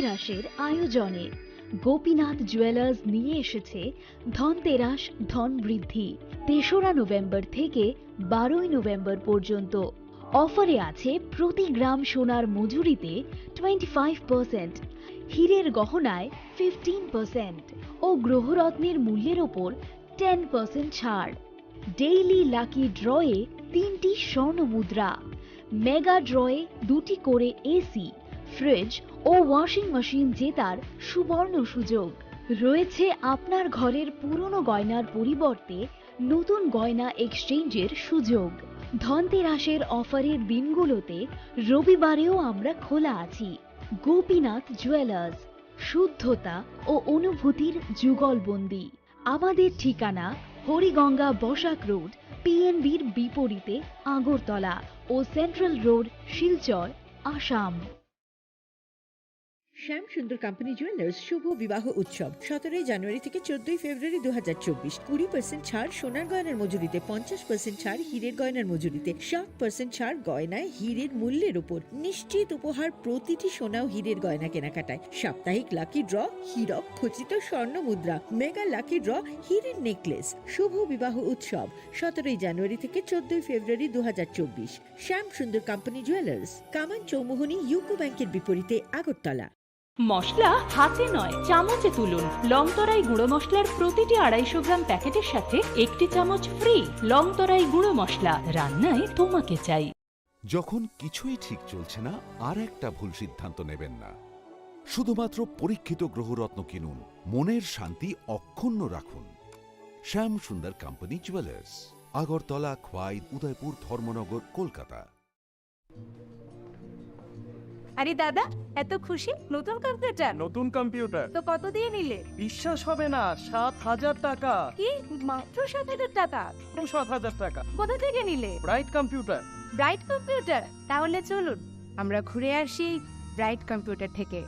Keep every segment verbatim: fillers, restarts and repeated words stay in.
দাসের আয়োজনে গোপীনাথ জুয়েলার্স নিয়ে এসেছে ধনতেরাস ধন বৃদ্ধি। তেসরা নভেম্বর থেকে বারোই নভেম্বর পর্যন্ত। অফারে আছে প্রতি গ্রাম সোনার মজুরিতে টোয়েন্টি ফাইভ পার্সেন্ট, হীরের গহনায় ফিফটিন পার্সেন্ট ও গ্রহরত্নের মূল্যের ওপর টেন পার্সেন্ট ছাড়। ডেইলি লাকি ড্রয়ে তিনটি স্বর্ণ মুদ্রা, মেগা ড্রয়ে দুটি করে এসি, ফ্রিজ ও ওয়াশিং মেশিন জেতার সুবর্ণ সুযোগ। রয়েছে আপনার ঘরের পুরনো গয়নার পরিবর্তে নতুন গয়না এক্সচেঞ্জের সুযোগ। ধনতেরাসের অফারের দিনগুলোতে রবিবারেও আমরা খোলা আছি। গোপীনাথ জুয়েলার্স, শুদ্ধতা ও অনুভূতির যুগলবন্দি। আমাদের ঠিকানা হরিগঙ্গা বসাক রোড, পিএনবির বিপরীতে আগরতলা ও সেন্ট্রাল রোড, শিলচর, আসাম। শ্যাম সুন্দর কোম্পানি জুয়েলার্স শুভ বিবাহ উৎসব সতেরোই জানুয়ারি থেকে চোদ্দই ফেব্রুয়ারি দু হাজার চব্বিশ। কুড়ি পার্সেন্ট ছাড় সোনার গয়নার মজুরিতে, পঞ্চাশ পার্সেন্ট ছাড় হীরের গয়নার মজুরিতে, সাত পার্সেন্ট ছাড় গয়নায় হীরের মূল্যের উপর। নিশ্চিত উপহার প্রতিটি সোনা ও হীরের গয়না কেনাকাটায়। সাপ্তাহিক লাকি ড্র, হীরক খচিত স্বর্ণ মুদ্রা, মেগা লাকি ড্র, হীরের নেকলেস। শুভ বিবাহ উৎসব সতেরোই জানুয়ারি থেকে চোদ্দই ফেব্রুয়ারি দু হাজার চব্বিশ। শ্যাম সুন্দর কোম্পানি জুয়েলার্স, কামান চৌমুহনী ইউকো ব্যাংকের বিপরীতে আগরতলা। মশলা হাতে নয়, চামচে তুলুন। লংতরাই গুঁড়ো মশলার প্রতিটি আড়াইশো গ্রাম প্যাকেটের সাথে একটি চামচ ফ্রি। লংতরাই গুঁড়ো মশলা, রান্নায় তোমাকে চাই। যখন কিছুই ঠিক চলছে না, আর একটা ভুল সিদ্ধান্ত নেবেন না। শুধুমাত্র পরীক্ষিত গ্রহরত্ন কিনুন, মনের শান্তি অক্ষুণ্ণ রাখুন। শ্যাম সুন্দর কোম্পানি জুয়েলার্স, আগরতলা, খোয়াই, উদয়পুর, ধর্মনগর, কলকাতা। আরে দাদা, এত খুশি, নতুন কম্পিউটার? নতুন কম্পিউটার। তো কত দিয়ে নিলে? বিশ্বাস হবে না, সাত হাজার টাকা। কি, মাত্র সাত হাজার টাকা? মাত্র সাত হাজার টাকা। কোথা থেকে নিলে? Bright computer. Bright computer? তাহলে চলুন, আমরা ঘুরে আসি ব্রাইট কম্পিউটার থেকে।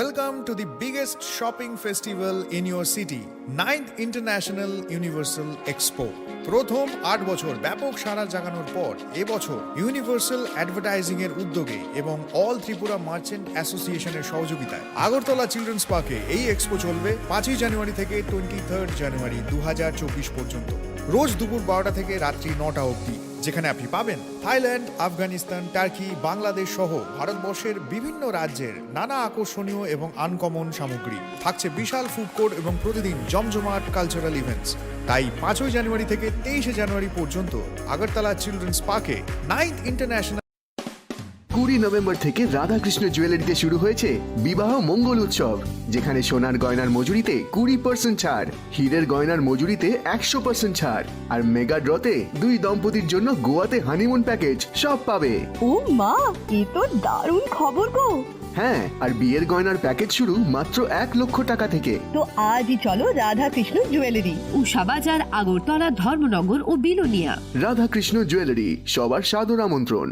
Welcome to the biggest shopping festival in your city, ninth International Universal Expo. প্রথম আট বছর ব্যাপক সাড়া জাগানোর পর এবছর ইউনিভার্সাল অ্যাডভার্টাইজিং এর উদ্যোগে এবং অল ত্রিপুরা মার্চেন্ট অ্যাসোসিয়েশনের সহযোগিতায় আগরতলা চিলড্রেন্স পার্কে এই এক্সপো চলবে পাঁচই জানুয়ারি থেকে টোয়েন্টি থার্ড জানুয়ারি দু হাজার চব্বিশ পর্যন্ত, রোজ দুপুর বারোটা থেকে রাত্রি নটা অবধি, যেখানে আপনি পাবেন থাইল্যান্ড, আফগানিস্তান, টার্কি, বাংলাদেশ সহ ভারতবর্ষের বিভিন্ন রাজ্যের নানা আকর্ষণীয় এবং আনকমন সামগ্রী। থাকছে বিশাল ফুড কোর্ট এবং প্রতিদিন জমজমাট কালচারাল ইভেন্টস। তাই পাঁচই জানুয়ারি থেকে তেইশে জানুয়ারি পর্যন্ত আগরতলা চিলড্রেন্স পার্কে নাইন্থ ইন্টারন্যাশনাল। কুড়ি নভেম্বর থেকে রাধাকৃষ্ণ জুয়েলারিতে শুরু হয়েছে বিবাহ মঙ্গল উৎসব, যেখানে সোনার গয়নার মজুরিতে কুড়ি পার্সেন্ট ছাড়, হীরের গয়নার মজুরিতে একশো পার্সেন্ট ছাড়, আর মেগা ড্রতে দুই দম্পতির জন্য গোয়াতে হানিমুন প্যাকেজ, সব পাবে। ও মা, এ তো দারুণ খবর গো। হ্যাঁ, আর বিয়ের গয়নার প্যাকেজ শুরু মাত্র এক লক্ষ টাকা থেকে। তো আজই চলো রাধাকৃষ্ণ জুয়েলারি, উষাবাজার, আগরতলা, ধর্মনগর ও বিলোনিয়া। রাধাকৃষ্ণ জুয়েলারি, সবার সাদর আমন্ত্রণ।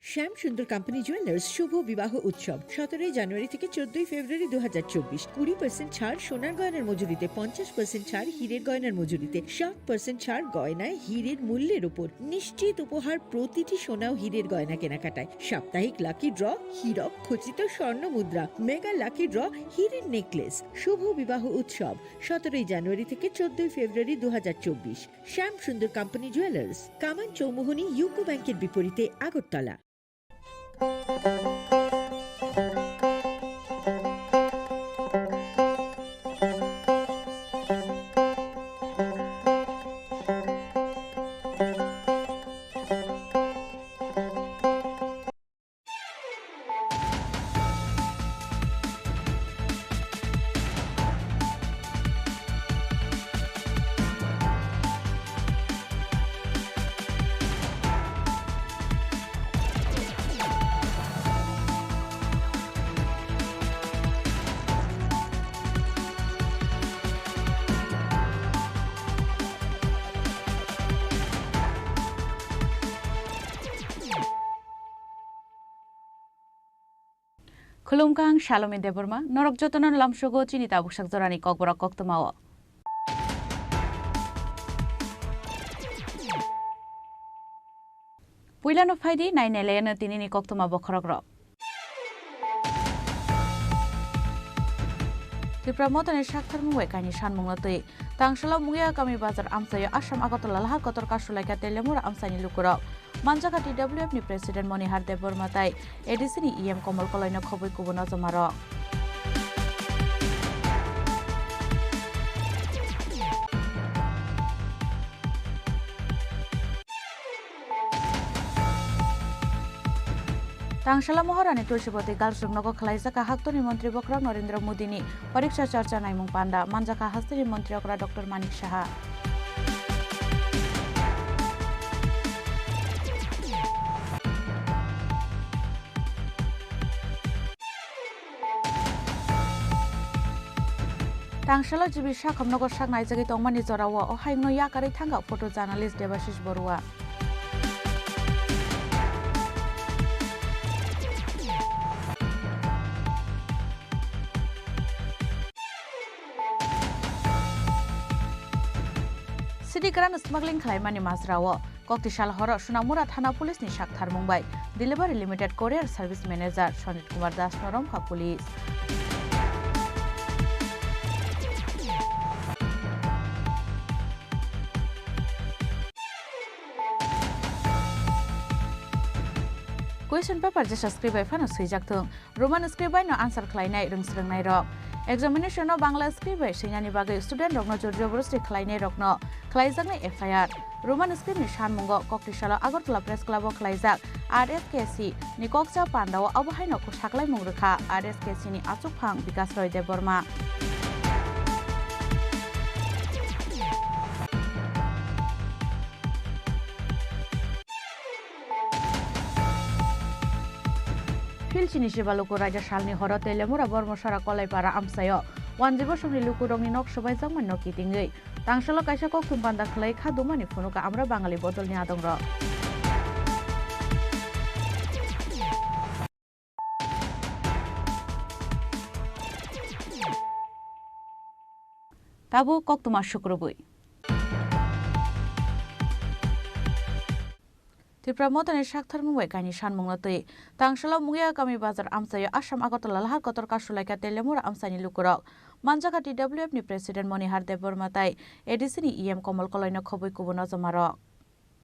শ্যাম সুন্দর কোম্পানি জুয়েলার্স শুভ বিবাহ উৎসব সতেরোই জানুয়ারি থেকে চোদ্দই ফেব্রুয়ারি দু হাজার চব্বিশ। কুড়ি পার্সেন্ট ছাড় সোনার গয়নার মজুরিতে, পঞ্চাশ পার্সেন্ট ছাড় হীরের গয়নার মজুরিতে, সাত পার্সেন্ট ছাড় গয়নায় হীরের মূল্যের উপর। নিশ্চিত উপহার প্রতিটি সোনা ও হীরের গয়না কেনাকাটায়। সাপ্তাহিক লাকি ড্র, হীরক খচিত স্বর্ণ মুদ্রা, মেগা লাকি ড্র, হীরের নেকলেস। শুভ বিবাহ উৎসব সতেরোই জানুয়ারি থেকে চোদ্দই ফেব্রুয়ারি দু হাজার চব্বিশ। শ্যাম সুন্দর কোম্পানি জুয়েলার্স, কামান চৌমুহনী ইউকো ব্যাংকের বিপরীতে Agartala. Khulumkha, ang Salome Debbarma, norok jotono lamsogo chini tabuksak jorani kokborok koktwmao. Puilano phaidi nainai laiano tinini koktwma bokhorokrok. Tipra Mothani saktharmung bai kainwi sanmungno twi. Tangsalo Mungia kami bazar amchaio Assam Agartala lahar kotor kasulaikha Telemura amchaini lukurok. Manjakha T W F ni President Monihar Debbarma tai A D C ni E M Komol Koloino khobwi kubun ojomarok. Tangsala Mohorani Tulsibati Girls Room nogo khwlaijak Haktoni Montri Bokhorok Narendra Modini Poriksha Charcha naimung panda, manjakha hasteni Montri okra Doctor Manik Saha. Tangsalo G B sakham nogo sak naijagwi tongmani jorao o hayungno yakarwi thangkha photo journalist Debashish Borua. Sidi kwran smuggling khlaimani majrao Koktisal horo Sunamura thana police ni saktharmung bai Delivery Limited Courier Service Manager Sonit Kumar Das no romkha police. Question paper jesa script bai phano swijak thung. Roman script bai no answer khlainai rwngsrwngnairok. Examination no Bangla script bai swinani bagwi student rokno jor joborosti khlainai rokno khlaijaknai F I R. Roman script ni sanmungo Koktisalo Agartala Press Club o khlaijak R S K C ni kokcha pandao abo haino saklaimung rwkha R S K C ni achukphang Bikas Roy Debbarma. Philchini Sibaluku raida salni horo Telemura Bormosara Kolaipara amchaio wanjwi bosongni lukurokni nok swbaijakmani no kitingwi tangsalo kaisa kokthum panda khwlai kha dumani phunuka amra Bangali bodolni adongrok. Tabuk koktwma sukrubwi. Tipra Mothani saktharmung bai kainwi sanmungno twi. Tangsalo Mungia kami bazar amchaio Assam Agartala lahar kotor kasulaikha Telemura amchaini lukurok. Manjakha T W F ni President Monihar Debbarma tai A D C ni E M Komol Koloino khobwi kubun ojomarok.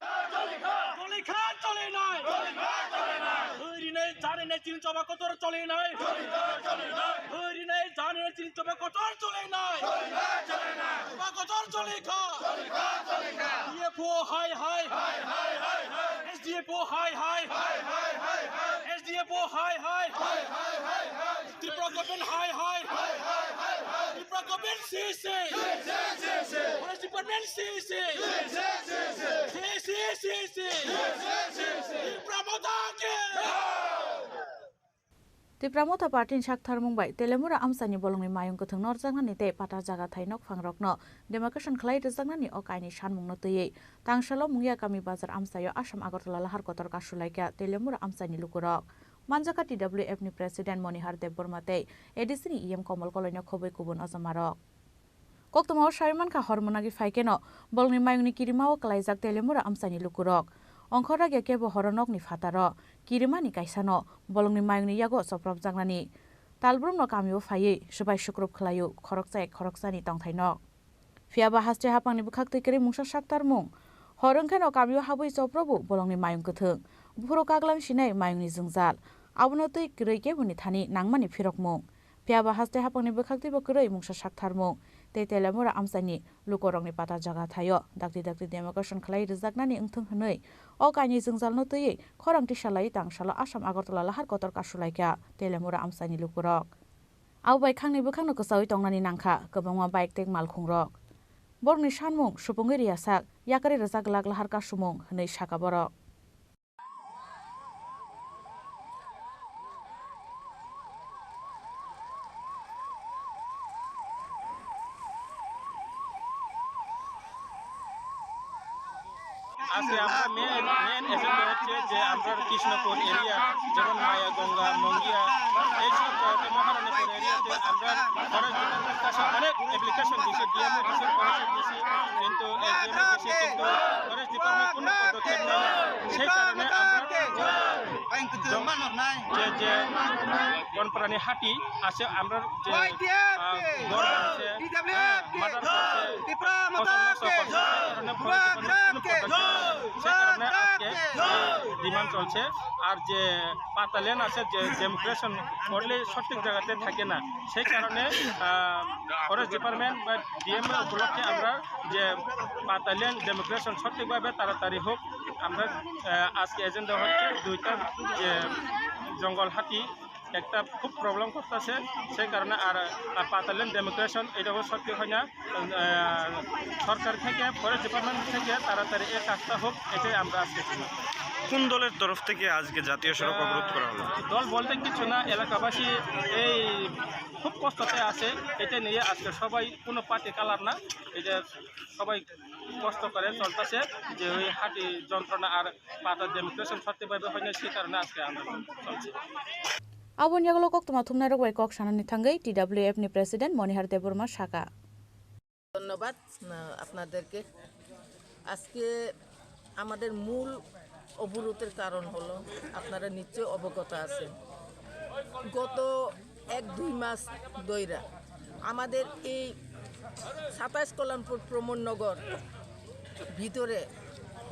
Choli kha, choli nai. Choli kha, choli nai. Choli kha, choli nai. Choli nai, choli nai, chini choba kotor choli nai. Choli kha, choli nai. Choli nai, choli nai, chini choba kotor choli nai. Choli kha, choli nai. Choba kotor choli kha. Choli kha, choli kha. D F O hai hai. Hai, hai, hai, hai. S D F O hai hai. Hai, hai, hai, hai. S D F O hai hai. Hai, hai, hai, hai. Tripura government hai hai. Hai, hai, hai, hai. Tripura government si si. Si, si, si, si. Forest department si si. Si, si, si, si. Si, si, si, si. Si, si, si, si. Tripura Motha ki. Jai. Tipra Motha Party ni saktharmung bai Telemura amchaini bolongni mayung kwthwng norjaknani tei pata jaga thai nokphangrokno demarcation khlai rwjaknani o kainwi sanmungno twiwi tangsalo Mungia kami bazar amchaio Assam Agartala lahar kotor kasulaikha Telemura amchaini lukurok. Manjakha T W F ni President Monihar Debbarma tei A D C ni E M Komol Koloino khobwi kubun ojomarok. Koktwmao sawi mankha, hor mwnagwi phai kheno bolongni mayungni kirimao klaijak Telemura amchaini lukurok. Ongkhor ragya kebo horo nokni phataro kirimani kaisano bolongni mayungni yago chopropjaknani talbrumno kamio phaiwi swbai sukrup khlaio khoroksa khoroksani tongthaino. Phiyaba haste haphangni bwkhaktwi kwrwi mungsa saktarmung. Hor wngkheno kamio habwi choprobo bolongni mayung kwthwng. Buphuru kaklang sinai mayungni jwngjal. Abono twi kwrwi keboni thani nangmani phirokmung. Phiyaba haste haphangni bwkhaktwibo kwrwi mungsa saktharmung tei Telemura amchaini lukurokni pata jaga thaio dakti dakti demarcation khlai rwjaknani wngthwng hwnwi o kainwi jwngjalno twiwi khorang tisa laiwi tangsalo Assam Agartala lahar kotor kasulaikha Telemura amchaini lukurok. Abo bai khangni bwkhakno kwchaui tongnani nangkha kwbangma bike tei malkhungrok. Borokni sanmung supungwi riyasak yakarwi rwjak glak lahar kasumung hwnwi sakha borok. আজকে আমরা main, main agenda হচ্ছে যে আমরা কৃষ্ণপুর এরিয়া, যেমন মায়াগঙ্গা, মঙ্গিয়া, এইসব, আহ, মহারানীপুর এরিয়াতে আমরা ফরেস্ট ডিপার্টমেন্ট কাছে অনেক অ্যাপ্লিকেশন দিছি, ডিএমও দিছি, ফরেস্ট দিছি, কিন্তু, আহ, ডিএমও দিছি, কিন্তু ফরেস্ট ডিপার্টমেন্ট কোনো পদক্ষেপ নেয় না। সেই কারণে আমরা জং-, যে, যে বনপ্রাণী হাতি আছে, আমরা যে, আহ, ঘর ভাঙছে, হ্যাঁ, মার্ডার করছে, ফসল নষ্ট করছে, সেই কারণে ফরেস্ট ডিপার্টমেন্ট কোনো পদক্ষেপ নেয় না। সেই কারণে আজকে ডিমান্ড চলছে। আর যে পাতা ল্যান্ড আছে, যে ডেমোক্রেশন করলে সঠিক জায়গাতে থাকে না, সেই কারণে, আহ, ফরেস্ট ডিপার্টমেন্ট বা ডিএমও উপলক্ষে আমরা যে পাতা ল্যান্ড ডেমোক্রেশন সঠিকভাবে তাড়াতাড়ি হোক, আমরা, আহ, আজকে এজেন্ডা হচ্ছে দুইটা যে জঙ্গল হাতি একটা খুব প্রবলেম করতেছে, সেই কারণে আর, আহ, পাতা ল্যান্ড ডেমোক্রেশন এটাও সঠিক হয় না। আহ, সরকার থেকে, ফরেস্ট ডিপার্টমেন্ট থেকে তাড়াতাড়ি এই কাজটা হোক, এটাই আমরা আজকে চাই। কোন দলের তরফ থেকে আজকে জাতীয় সড়ক অবরোধ করা হলো? দল বলতে কিছু না, এলাকাবাসী এই খুব কষ্টতে আছে, এটা নিয়ে আজকে সবাই কোনো পার্টি কালার না, এটা সবাই কষ্ট করে চলতেছে যে ওই হাতি যন্ত্রণা আর পাতা ডেমোক্রেশন সঠিকভাবে হয় না, সেই কারণে আজকে আন্দোলন চলছে। Aboni yagulo koktwma thumnairok bai kok sanani thangwi T W F ni President Monihar Debbarma saka. ধন্যবাদ, আহ, আপনাদেরকে। আজকে আমাদের মূল অবরোধের কারণ হলো, আপনারা নিশ্চয় অবগত আছেন, গত এক দুই মাস ধইরা আমাদের এই সাতাইশ কল্যাণপুর প্রমোদনগর ভিতরে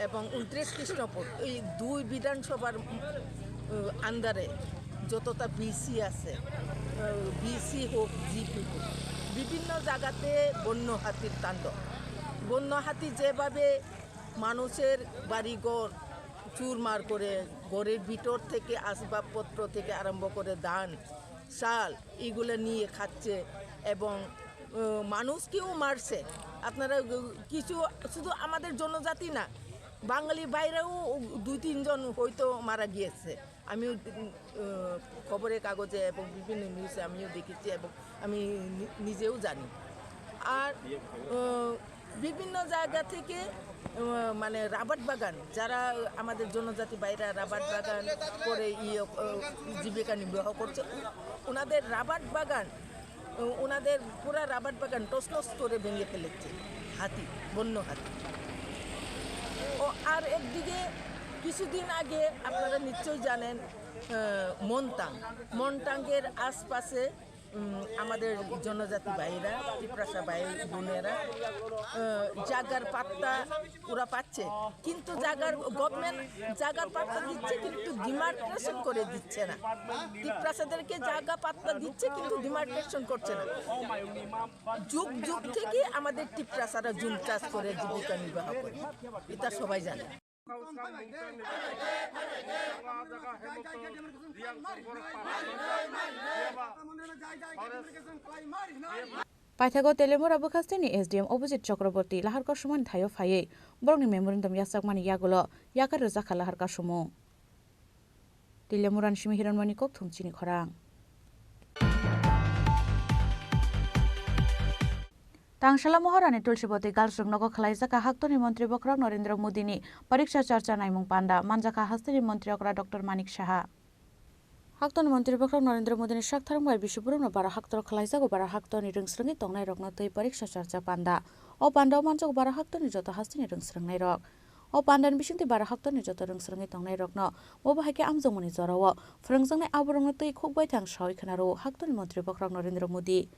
এবং ঊনত্রিশ কৃষ্ণপুর, এই দুই বিধানসভার, উম, আন্ডারে যতটা বিসি আছে, আহ, বিসি হোক, জিপি হোক, বিভিন্ন জায়গাতে বন্য হাতির তাণ্ডব। বন্য হাতি যেভাবে মানুষের বাড়িঘর চুরমার করে, ঘরের ভিতর থেকে আসবাবপত্র থেকে আরম্ভ করে ধান, চাল, এগুলো নিয়ে খাচ্ছে এবং, আহ, মানুষকেও মারছে। আপনারা, আহ, কিছু, শুধু আমাদের জনজাতি না, বাঙালি ভাইরাও দুই তিনজন হয়তো মারা গিয়েছে। আমিও, আহ, খবরের কাগজে এবং বিভিন্ন নিউজে আমিও দেখেছি এবং আমি নি-, নিজেও জানি। আর, আহ, বিভিন্ন জায়গা থেকে, আহ, মানে রাবার বাগান, যারা আমাদের জনজাতি ভাইরা রাবার বাগান করে ইয়ে, আহ, জীবিকা নির্বাহ করছে, ওনাদের রাবার বাগান, আহ, ওনাদের পুরা রাবার বাগান তছনছ করে ভেঙে ফেলেছে হাতি, বন্য হাতি। ও, আর একদিকে কিছুদিন আগে আপনারা নিশ্চয়ই জানেন, আহ, মনতাং, মনতাংয়ের আশপাশে, উম, আমাদের জনজাতি ভাইরা, তিপ্রাসা ভাই বোনেরা, আহ, জাগার পাত্তা ওরা পাচ্ছে, কিন্তু জাগার গভর্নমেন্ট জাগার পাত্তা দিচ্ছে, কিন্তু ডিমার্কেশন করে দিচ্ছে না। তিপ্রাসাদেরকে জাগা পাত্তা দিচ্ছে, কিন্তু ডিমার্কেশন করছে না। যুগ যুগ থেকে আমাদের তিপ্রাসারা জুম চাষ করে জীবিকা নির্বাহ করে, এটা সবাই জানে। Paithago Teliamura bwkhasteni S D M Abhijit Chakraborty lahar kasumani thaio phaiwi borokni memorandum yachakmani yagulo yakar rwjakha lahar kasumung. Teliamurani simi Hiranmani Kokthum chini khorang. Tangsala Maharani Tulsibati Girls Roknogo khwlaijak Haktoni Montri Bokhorok Narendra Modini Pariksha Charcha Naimung Panda, manjakha hasteni Montri okra Doctor Manik Saha. Haktoni Montri Bokhorok Narendra Modini saktharmung bai bisi borokno bara haktor khwlaijago, bara haktorni rwngsrwngwi tongnairokno twi Pariksha Charcha Panda. O pandao manjago bara haktorni joto hasteni rwngsrwngnairok. O pandani bisingtwi bara haktorni joto rwngsrwngwi tongnairokno bo bahai khe amjokmani jorao phwrwngjaknai aborokno twi khukbai thang sawi khwnaro Haktoni Montri Bokhorok Narendra Modi.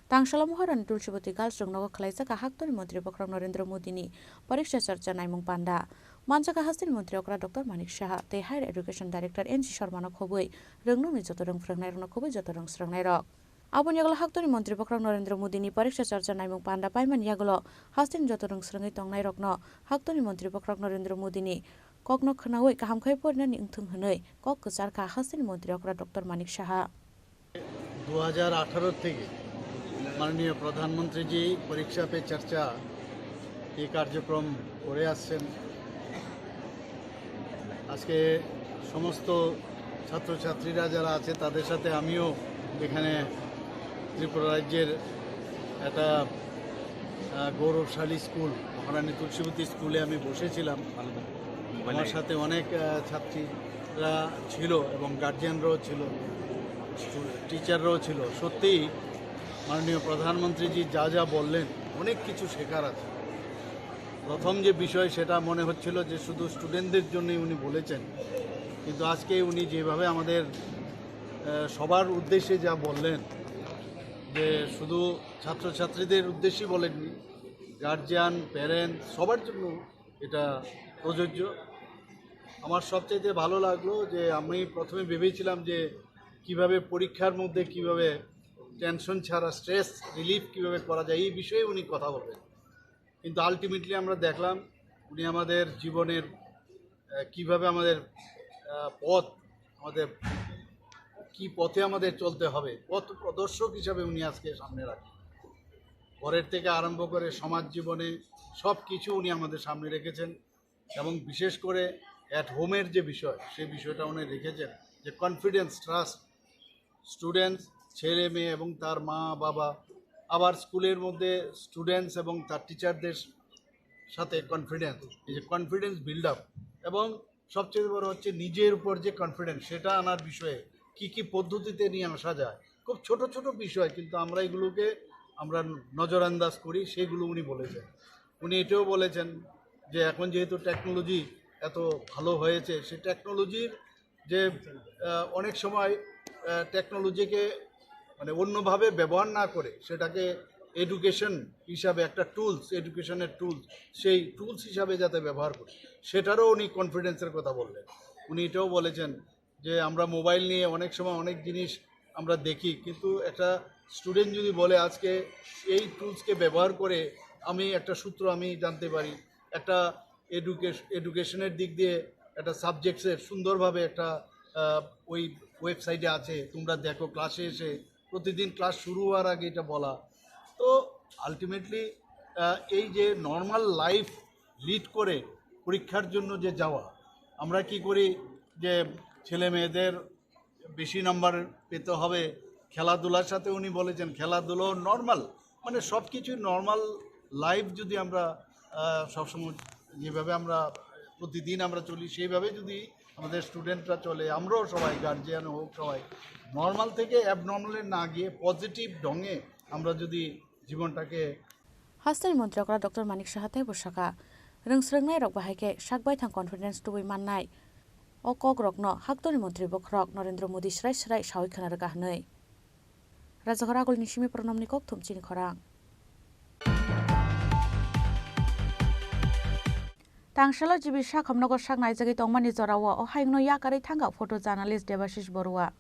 Tangsala Maharani Tulsibati Girls Roknogo khwlaijak Haktoni Montri Bokhorok Narendra Modini Pariksha Charcha Naimung Panda. Manjakha hasteni Montri okra Doctor Manik Saha tei Higher Education Director N G Sharmano khobwi rwngnokni joto rwngphrwngnairokno khobwi joto rwngsrwngnairok. Aboni yagulo Haktoni Montri Bokhorok Narendra Modini Pariksha Charcha Naimung Panda paimani yagulo hasteni joto rwngsrwngwi tongnairokno Haktoni Montri Bokhorok Narendra Modini kokno khwnawi kaham khai porinani wngthung hwnwi kok kwcharkha hasteni Montri okra Doctor Manik Saha. দু হাজার আঠারো থেকে মাননীয় প্রধানমন্ত্রীজি পরীক্ষা পে চর্চা এই কার্যক্রম করে আসছেন। আজকে সমস্ত ছাত্রছাত্রীরা যারা আছে, তাদের সাথে আমিও এখানে ত্রিপুরা রাজ্যের একটা, আহ, গৌরবশালী স্কুল, মহারানী তুলসীবতী স্কুলে আমি বসেছিলাম। আমার সাথে অনেক, আহ, ছাত্রীরা ছিল এবং গার্জিয়ানরাও ছিল। টিচাররাও ছিল। সত্যিই মাননীয় প্রধানমন্ত্রীজি যা যা বললেন, অনেক কিছু শেখার আছে। প্রথম যে বিষয়, সেটা মনে হচ্ছিল যে শুধু স্টুডেন্টদের জন্যই উনি বলেছেন, কিন্তু আজকে উনি যেভাবে আমাদের, আহ, সবার উদ্দেশ্যে যা বললেন, যে শুধু ছাত্রছাত্রীদের উদ্দেশ্যেই বলেননি, গার্জিয়ান, প্যারেন্টস, সবার জন্য এটা প্রযোজ্য। আমার সবচাইতে ভালো লাগলো যে আমি প্রথমে ভেবেছিলাম যে কিভাবে পরীক্ষার মধ্যে কিভাবে টেনশন ছাড়া, স্ট্রেস রিলিফ কিভাবে করা যায়, এই বিষয়ে উনি কথা বলবেন। কিন্তু আলটিমেটলি আমরা দেখলাম উনি আমাদের জীবনের, আহ, কিভাবে আমাদের, আহ, পথ, আমাদের কি পথে আমাদের চলতে হবে, পথ প্রদর্শক হিসাবে উনি আজকে সামনে রাখেন। ঘরের থেকে আরম্ভ করে সমাজ জীবনে সব কিছু উনি আমাদের সামনে রেখেছেন। এবং বিশেষ করে অ্যাট হোমের যে বিষয়, সেই বিষয়টা উনি রেখেছেন, যে কনফিডেন্স, ট্রাস্ট, স্টুডেন্টস, ছেলে মেয়ে এবং তার মা বাবা, আবার স্কুলের মধ্যে স্টুডেন্টস এবং তার টিচারদের সাথে কনফিডেন্স, এই যে কনফিডেন্স বিল্ড আপ, এবং সবচেয়ে বড় হচ্ছে নিজের উপর যে কনফিডেন্স, সেটা আনার বিষয়ে কি কি পদ্ধতিতে নিয়ে আসা যায়। খুব ছোট ছোট বিষয়, কিন্তু আমরা এগুলোকে আমরা নজরআন্দাজ করি, সেগুলো উনি বলেছেন। উনি এটাও বলেছেন যে এখন যেহেতু টেকনোলজি এত ভালো হয়েছে, সেই টেকনোলজির যে, আহ, অনেক সময়, আহ, টেকনোলজিকে মানে অন্যভাবে ব্যবহার না করে সেটাকে এডুকেশন হিসাবে একটা টুলস, এডুকেশনের টুলস, সেই টুলস হিসাবে যাতে ব্যবহার করি, সেটারও উনি কনফিডেন্সের কথা বললেন। উনি এটাও বলেছেন যে আমরা মোবাইল নিয়ে অনেক সময় অনেক জিনিস আমরা দেখি, কিন্তু একটা স্টুডেন্ট যদি বলে আজকে এই টুলসকে ব্যবহার করে আমি একটা সূত্র আমি জানতে পারি, একটা এডুকেশ-, এডুকেশনের দিক দিয়ে একটা সাবজেক্টসের সুন্দরভাবে একটা, আহ, ওই ওয়েবসাইটে আছে, তোমরা দেখো ক্লাসে এসে, প্রতিদিন ক্লাস শুরু হওয়ার আগে এটা বলা। তো আলটিমেটলি এই যে নর্মাল লাইফ লিড করে পরীক্ষার জন্য যে যাওয়া, আমরা কি করি যে ছেলে মেয়েদের বেশি নাম্বার পেতে হবে। খেলাধুলার সাথে উনি বলেছেন খেলাধুলাও নর্মাল, মানে সব কিছুই নর্মাল লাইফ যদি আমরা, আহ, সবসময় যেভাবে আমরা প্রতিদিন আমরা চলি, সেইভাবে যদি আমাদের স্টুডেন্টরা চলে, আমরাও সবাই, গার্জিয়ান হোক, সবাই নর্মাল থেকে অ্যাবনর্মালে না গিয়ে পজিটিভ ঢঙে আমরা যদি জীবনটাকে Hasteni montri okra Doctor Manik Saha tei bwsaka rwngsrwngnairok bahai khe sak baithang confidence tubui mannai. O kokrokno haktorni montri bokhorok Narendra Modi srai srai saui khna rwkha hwnwi. Rajakhor agulni simi Pranamni kokthum chini khorang. Tangsalo G B Sakham nogo sak naijagwi tongmani jorao o hayungno yakarwi thangkha photo journalist Debashish Borua.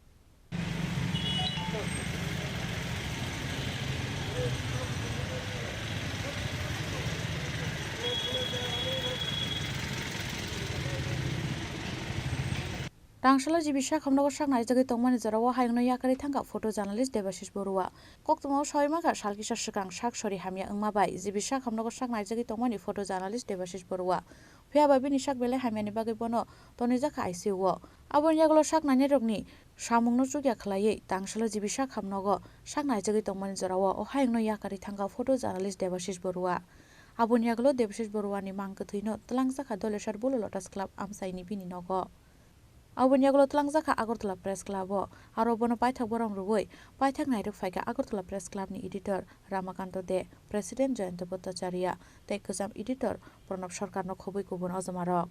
Tangsalo G B Sakham nogo sak naijagwi tongmani jorao hayungno yakarwi thangkha photo journalist Debashish Borua. Koktwmao saui mankha sal kisa swkang sak sori hamya wngma bai G B Sakham nogo sak naijagwi tongmani photo journalist Debashish Borua. Phiya ba bini sak belai hamyani bagwi bono tonwi jakha I C U o. Aboni yagulo sak nainai rokni samungno chukya khwlaiwi tangsalo G B Sakham nogo sak naijagwi tongmani jorao o hayungno yakarwi thangkha photo journalist Debashish Borua. Aboni yagulo Debashish Boruani mang kwthwino twlangjakha Dolesar Bulu Lotus Club amchaini bini nogo. Aboni yagulo twlangjakha Agartala Press Club o, aro bono paithak borom rwui paithak nairwk phaikha Agartala Press Club ni editor Ramakanto De, president Jayanta Bhattacharya tei kwcham editor Pranab Sarkarno khobwi kubun ojomarok.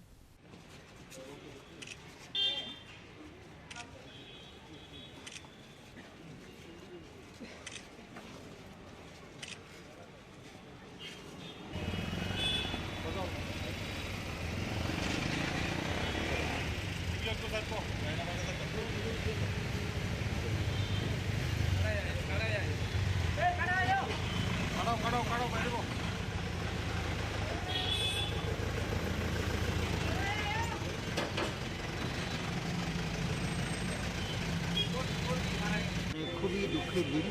খুবই দুঃখের দিন।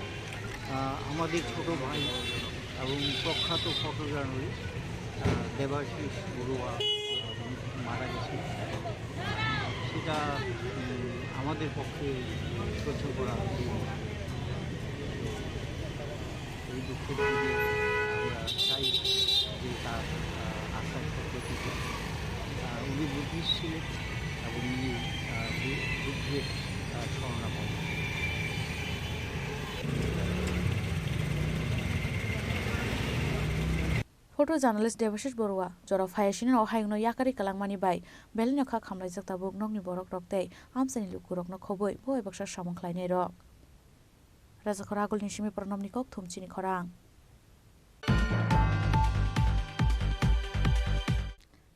আহ, আমাদের ছোট ভাই এবং প্রখ্যাত photo journalist, আহ, দেবাশিস বড়ুয়া, আহ, মারা গেছেন। সেটা, উম, আমাদের পক্ষে সহ্য করা কঠিন। এই দুঃখের দিনে আমরা চাই যে তার, আহ, আত্মার সদ্গতি হোক। আহ, উনি বুদ্ধিস্ট ছিলেন এবং উনি, আহ, বু-, বুদ্ধের, আহ, শরণাপন্ন। Photo journalist Debashish Borua, jora phaiya sini o hayungno yakari kwlangmani bai belai no kha khamlaijak tabuk nokni borok rok tei amchaini luku rokno khobwi bo bai baksa samung khlainai rok. Rajakhor Agulni simi Pranobni kok thum chini khorang.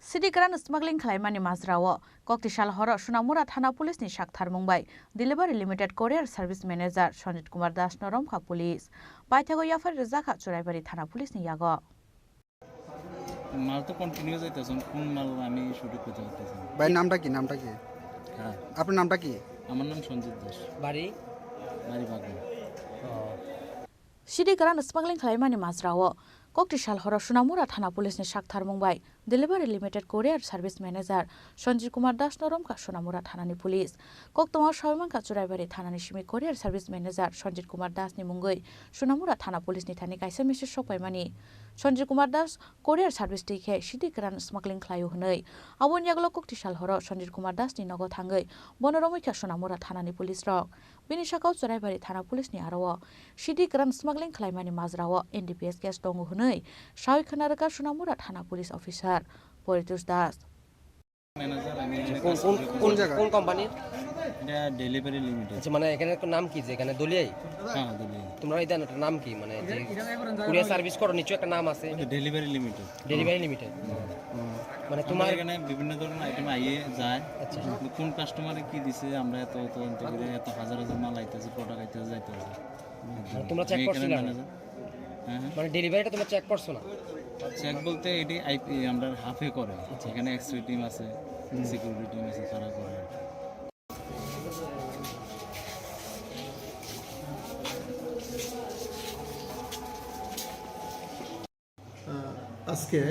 Sidi kwran smuggling khlaimani majrao Koktisal horo Sunamura Thana Police ni sak tharmung bai Delivery Limited Courier Service Manager Sanjit Kumar Das no romkha police. Paithago yaphar rijak kha Churaibari Thana Police ni yago. মাল তো কন্টিনিউ যাইতেছে, কোন মাল আমি সঠিক করতে পারতেছি না। ভাই, নামটা কি? নামটা কি? হ্যাঁ। আপনার নামটা কি? আমার নাম সঞ্জিত দাস। বাড়ি? বাড়ি Bagma. Sidi kwran smuggling khlaimani majrao Koktisal horo Sunamura Thana Police ni sak tharmung bai Delivery Limited Courier Service Manager Sanjit Kumar Das no romkha Sunamura Thana ni police. Koktwma sawi mankha Churaibari Thana ni simi Courier Service Manager Sanjit Kumar Das ni mungwi Sunamura Thana Police ni thani kaisa message sokpaimani. Sanjit Kumar Das Courier service twi khe sidi kwran smuggling khlaio hwnwi. Aboni yagulo Koktisal horo Sanjit Kumar Das ni nogo thangwi bono romwi kha Sunamura Thana ni police rok. Bini sakao Churaibari Thana Police ni aro o sidi kwran smuggling khlaimani majrao N D P S case tongo hwnwi sawi khna rwkha Sunamura Thana Police Officer Poritosh Das. কোন, কোন, কোন, কোন জায়গা? কোন কোম্পানির? এটা delivery limited. আচ্ছা, মানে এখানে একটা নাম কি, যে এখানে দলিয়াই? হ্যাঁ, দলিয়াই। তোমরা এটা একটা নাম কি, মানে যে কুরিয়ার সার্ভিস করো, নিচে একটা নাম আছে। ওটা ডেলিভারি লিমিটেড। Delivery limited. হুম। মানে আমরা তোমার এখানে বিভিন্ন ধরনের আইটেম আইয়ে যায়। আচ্ছা। কিন্তু কোন কাস্টমারে কি দিছে, আমরা এত, এত আনতে গেলে এত হাজার হাজার মাল আইতেছে, প্রোডাক্ট আইতেছে, যাইতেছে। মানে তোমরা চেক আমি এখানে করছো না? ম্যানেজার। হ্যাঁ, হ্যাঁ। মানে ডেলিভারিটা তোমরা চেক করছো না? চেক বলতে এটি আইপি, আমরা হাফে করে। আচ্ছা। এখানে এক্সরে টিম আছে, হুম। সিকিউরিটি টিম আছে, তারা করে। আহ, আজকে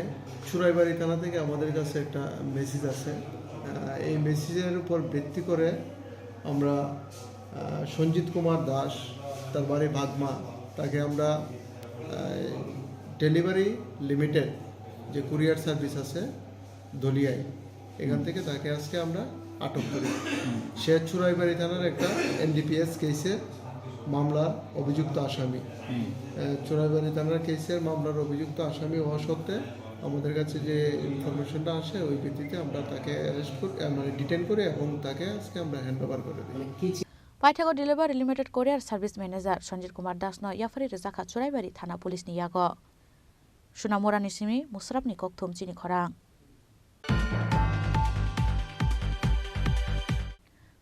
চুরাইবাড়ি থানা থেকে আমাদের কাছে একটা মেসেজ আছে। আহ, এই মেসেজের উপর ভিত্তি করে আমরা, আহ, সঞ্জিত কুমার দাস, তার বাড়ি বাগমা, তাকে আমরা, আহ, ডেলিভারি লিমিটেড যে কুরিয়ার সার্ভিস আছে, ধলিয়ায়। এখান হুম। থেকে তাকে আজকে আমরা আটক করি। হুম। সে চুরাইবাড়ি থানার একটা এনডিপিএস কেসের মামলার অভিযুক্ত আসামি। হুম। আহ, চুরাইবাড়ি থানার কেসের মামলার অভিযুক্ত আসামি হওয়া সত্ত্বে আমাদের কাছে যে ইনফরমেশনটা আসে, ওই ভিত্তিতে আমরা তাকে অ্যারেস্ট করি, আহ, মানে ডিটেইন করি এবং তাকে আজকে আমরা হ্যান্ড ওভার করে দিই। Paithago Delivery Limited Courier Service Manager Sanjit Kumar Das no yaphari rwjakha Churaibari Thana Police ni yago. Sunamura ni simi Musrap ni kokthum chini khorang.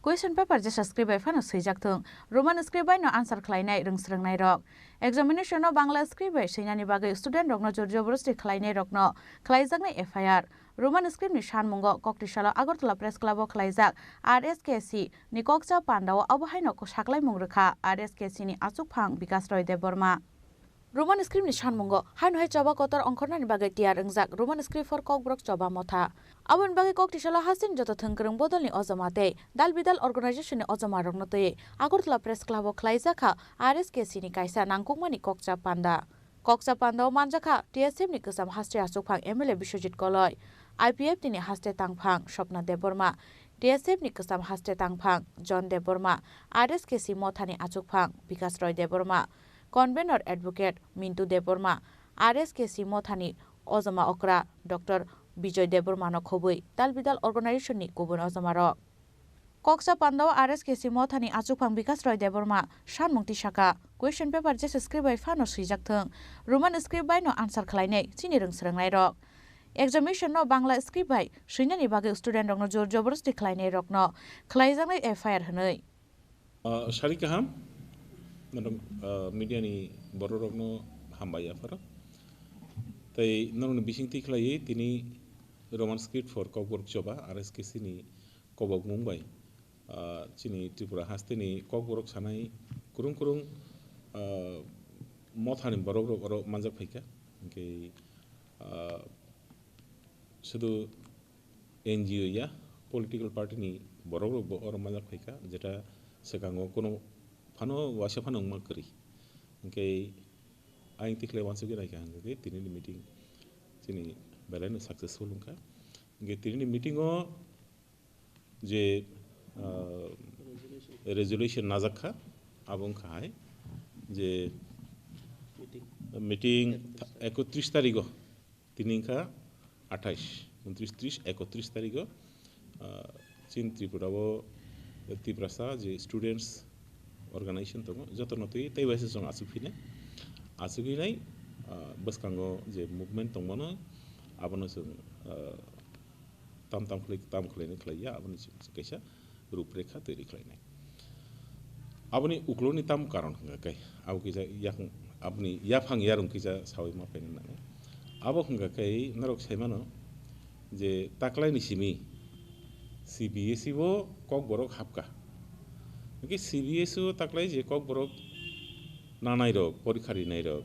Question paper jesa script bai phano swijak thung, Roman script bai no answer khlainai rwng swrwngnai rok. Examination no Bangla script bai swinani bagwi student rok no jor joborosti khlainai rok no khlaijaknai F I R. Roman script ni sanmungo Koktisalo Agartala Press Club o khlaijak R S K C ni kokcha panda o abo haino saklaimung rwkha R S K C ni achukphang Bikas Roy Debbarma. Roman script ni sanmungo haino hai choba kotor ongkhornani bagwi tiyar wngjak Roman script for Kokborok choba motha. Aboni bagwi Koktisalo hasteni joto thwngkwrwng bodolni ojoma tei dal bidal organization ni ojoma rokno twiwi Agartala Press Club o khlaijak kha R S K C ni kaisa nangkukmani kokcha panda. Kokcha panda o manjak kha T S F ni kwcham haste achukphang M L A Biswajit Koloi, I P F T ni haste tangphang Swapna Debbarma, T S F ni kwcham haste tangphang John Debbarma, R S K C mothani achukphang Bikas Roy Debbarma, Convener Advocate Mintu Debbarma, R S K C mothani ojoma okra Doctor Bijoy Debbarmano khobwi dal bidal organization ni kubun ojomarok. Kokcha pandao R S K C mothani achukphang Bikas Roy Debbarma sanmung tisaka, question paper jesa script bai phano swijak thung, Roman script bai no answer khlainai chini rwng swrwngnairok. Examination no Bangla script bai swinani bagwi student rokno jor joborosti khlainairokno khlaijaknai F I R hwnwi. Ah, sari kaham, norok, ah, media ni borok rokno hambai yapharo. Tei norokni bisingtwi khlaiwi tini Roman script for Kokborok choba R S K C ni kobokmung bai, ah, chini Tripura hasteni Kokborok sanai kwrwng kwrwng, ah, mothani borok rok oro manjak phaikha. Hinkhe, ah, sudu N G O ya, political party ni borok rok bo oro manjak phaikha, jeta swkango kono phano waisa phano wngma kwrwi. Hinkhe ayang tikhlai wansugwi naikha hinkhe tini ni meeting chini belai no successful wngkha. Hinkhe tini ni meeting o je, ah, resolution najak kha, abo wngkha hai je meeting ekotris tarigo Tini wngkha athais, untris, tris, ekotris tarigo, ah, chin Tripura o Tiprasa je students organization tongo, jotono twi tei waisa chwng achuk phinai. Achuk hinai, ah, bwskango je movement tongmano, abono chwng, ah, tam tam khlai, tam khlainai khlaiya, aboni chwng kaisa ruprekha twi khlainai. Aboni ukloni tam karon hwnkha khe, abo kisa yakung, aboni yaphang yarung kisa sawi ma phaina nango. Abo hwnkha khe norok sai mano je taklaini simi C B S E o Kokborok hapkha. Hwnkhe C B S E o taklai je Kokborok nanai rok, porikha rinai rok,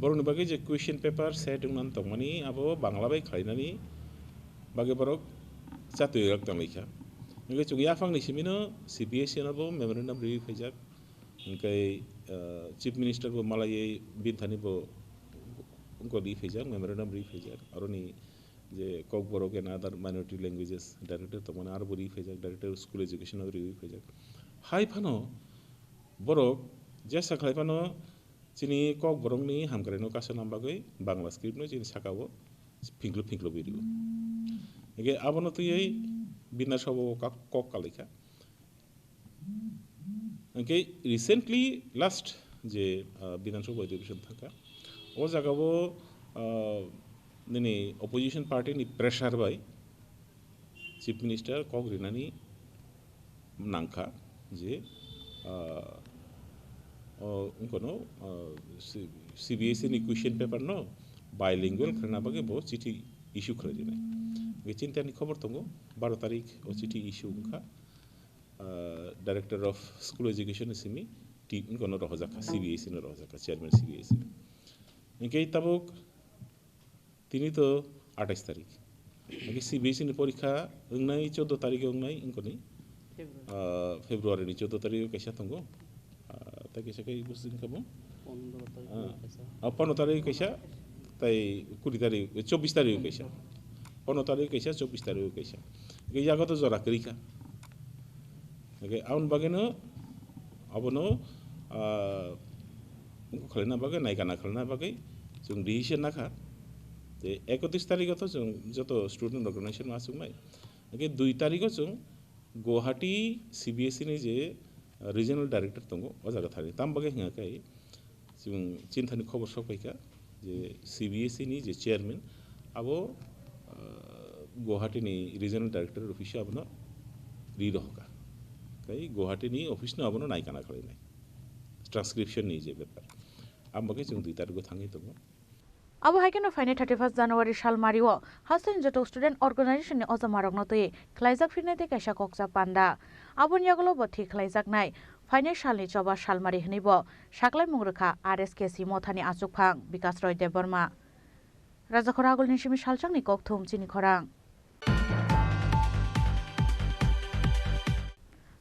borokni bagwi je question paper set wngna tongmani abo Bangla bai khlainani bagwi borok chatwi rok tangwi kha. Hwnkhe chwng yaphangni simi no C B S E no bo memorandum riwi phaijak. Hwnkhe, ah, Chief Minister bo malaiwi bini thani bo wngkha riwi phaijak, memorandum riwi phaijak. Aroni je Kokborok and other minority languages director tongmani aro bo riwi phaijak, director of school education abo riwi phaijak. Hai phano borok jesa khlai phano chini Kokborokni hamkraino kasana bagwi Bangla script no chini saka o phingklu phingklu bwi rwo. Hwnkhe abono twiwi Bidhan Sabha o kok, kok kalaikha. Hwnkhe recently last je, ah, Bidhan Sabha Adhibeshon thangkha, o jagao, ah, nini opposition party ni pressure bai Chief Minister kok rinani nangkha je, ah, o wngkha no, ah, C-, C B S E ni question paper no bilingual khlaina bagwi bo chithi issue khlai rinai. Hwnkhe chintani khobor tongo, baro tarik o chithi issue wngkha, ah, Director of School Education ni simi ti wngkha no rohorjak kha, C B S E no rohorjak kha, Chairman C B S E. Hwnkhe tabuk tini to athais tarik. Hwnkhe C B S E ni porikha wngnai choudo tarik wngnai wngkha ni, February. Ah, February ni choudo tarik o kaisa tongo. Ah, tei kaisa khe busi wngkha bo. Pondro tarik Ah, kaisa. Ah, pondro tarik kaisa, tei kuri tarik, chobbish tarik kaisa. Pondro tarik kaisa, chobbish tarik kaisa. Hwnkhe yago to jora kwrwi kha. Hwnkhe aboni bagwino abono, ah, khlaina bagwi, naikana khlaina bagwi chwng decision nakha. Tei ekotris tarigo to chwng joto student organization ma achuknai. Hwnkhe dui tarigo chwng Guwahati C B S E ni je, ah, regional director tongo, o jaga thani. Tam bagwi hwnkha khe, chwng chinthani khobor sok phaikha je C B S E ni je chairman, abo, ah, Guwahati ni regional director office o abono ri rohorkha. Tei Guwahati ni office no abono naikana khlainai. Transcription ni je bepar. Abo khe chwng dui tarigo thangwi tongo. Abo hai kheno phainai thirty first January salmari o hasteni joto student organization ni ojamarokno twi khlaijak phirnai tei kaisa kokcha panda. Aboni yagulo bo thik khlaijaknai phainai salni choba salmari hwnwi bo saklaimung rwkha R S K C mothani achukphang Bikas Roy Debbarma. Rajakhor Agulni simi salchakni kokthum chini khorang.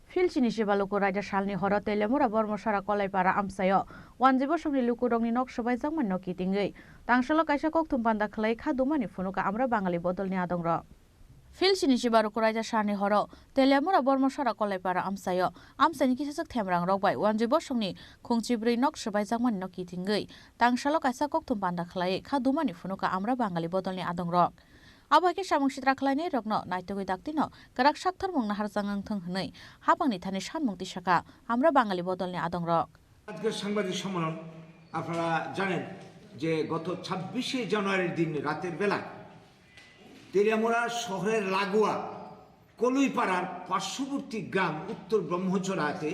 Phil chini Sibaluku raida salni horo Teliamura Bormosara Kolaipara amchaio wanjwi bosongni lukurokni nok swbaijakmani no kitingwi tangsalo kaisa kokthum panda khlai kha dumani phunukha Amra Bangali bodolni adongrok. Phil chini Sibaluku raida salni horo Teliamura Bormosara Kolaipara amchaio amchaini kisachak themrangrok bai wanjwi bosongni khungchibrwi nok swbaijakmani no kitingwi tangsalo kaisa kokthum panda khlai kha dumani phunukha Amra Bangali bodolni adongrok. Abo hai khe samung sitra khlainairokno naitugwi daktino kwrak saktharmung naharjak wng thung hwnwi haphangni thani sanmung tisakha Amra Bangali bodolni adongrok. আজকের সাংবাদিক সম্মেলন, আপনারা জানেন যে গত ছাব্বিশে জানুয়ারির দিন রাতের বেলা তেলিয়ামুড়া শহরের লাগোয়া কলুইপাড়ার পার্শ্ববর্তী গ্রাম উত্তর ব্রহ্মছড়াতে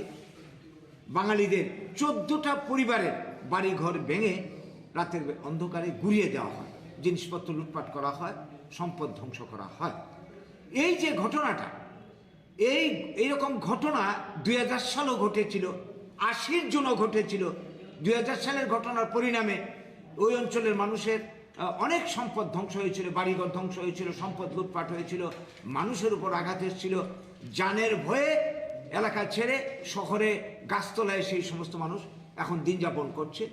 বাঙালিদের চোদ্দটা পরিবারের বাড়িঘর ভেঙে রাতের অন্ধকারে গুড়িয়ে দেওয়া হয়, জিনিসপত্র লুটপাট করা হয়, সম্পদ ধ্বংস করা হয়। এই যে ঘটনাটা, এই এইরকম ঘটনা দুই হাজার সালও ঘটেছিল, আশির জুনও ঘটেছিল। দুই হাজার সালের ঘটনার পরিণামে ওই অঞ্চলের মানুষের আহ, অনেক সম্পদ ধ্বংস হয়েছিল, বাড়িঘর ধ্বংস হয়েছিল, সম্পদ লুটপাট হয়েছিল, মানুষের উপর আঘাত এসেছিল। জানের ভয়ে এলাকা ছেড়ে শহরে গাছতলায় সেই সমস্ত মানুষ এখন দিন যাপন করছে।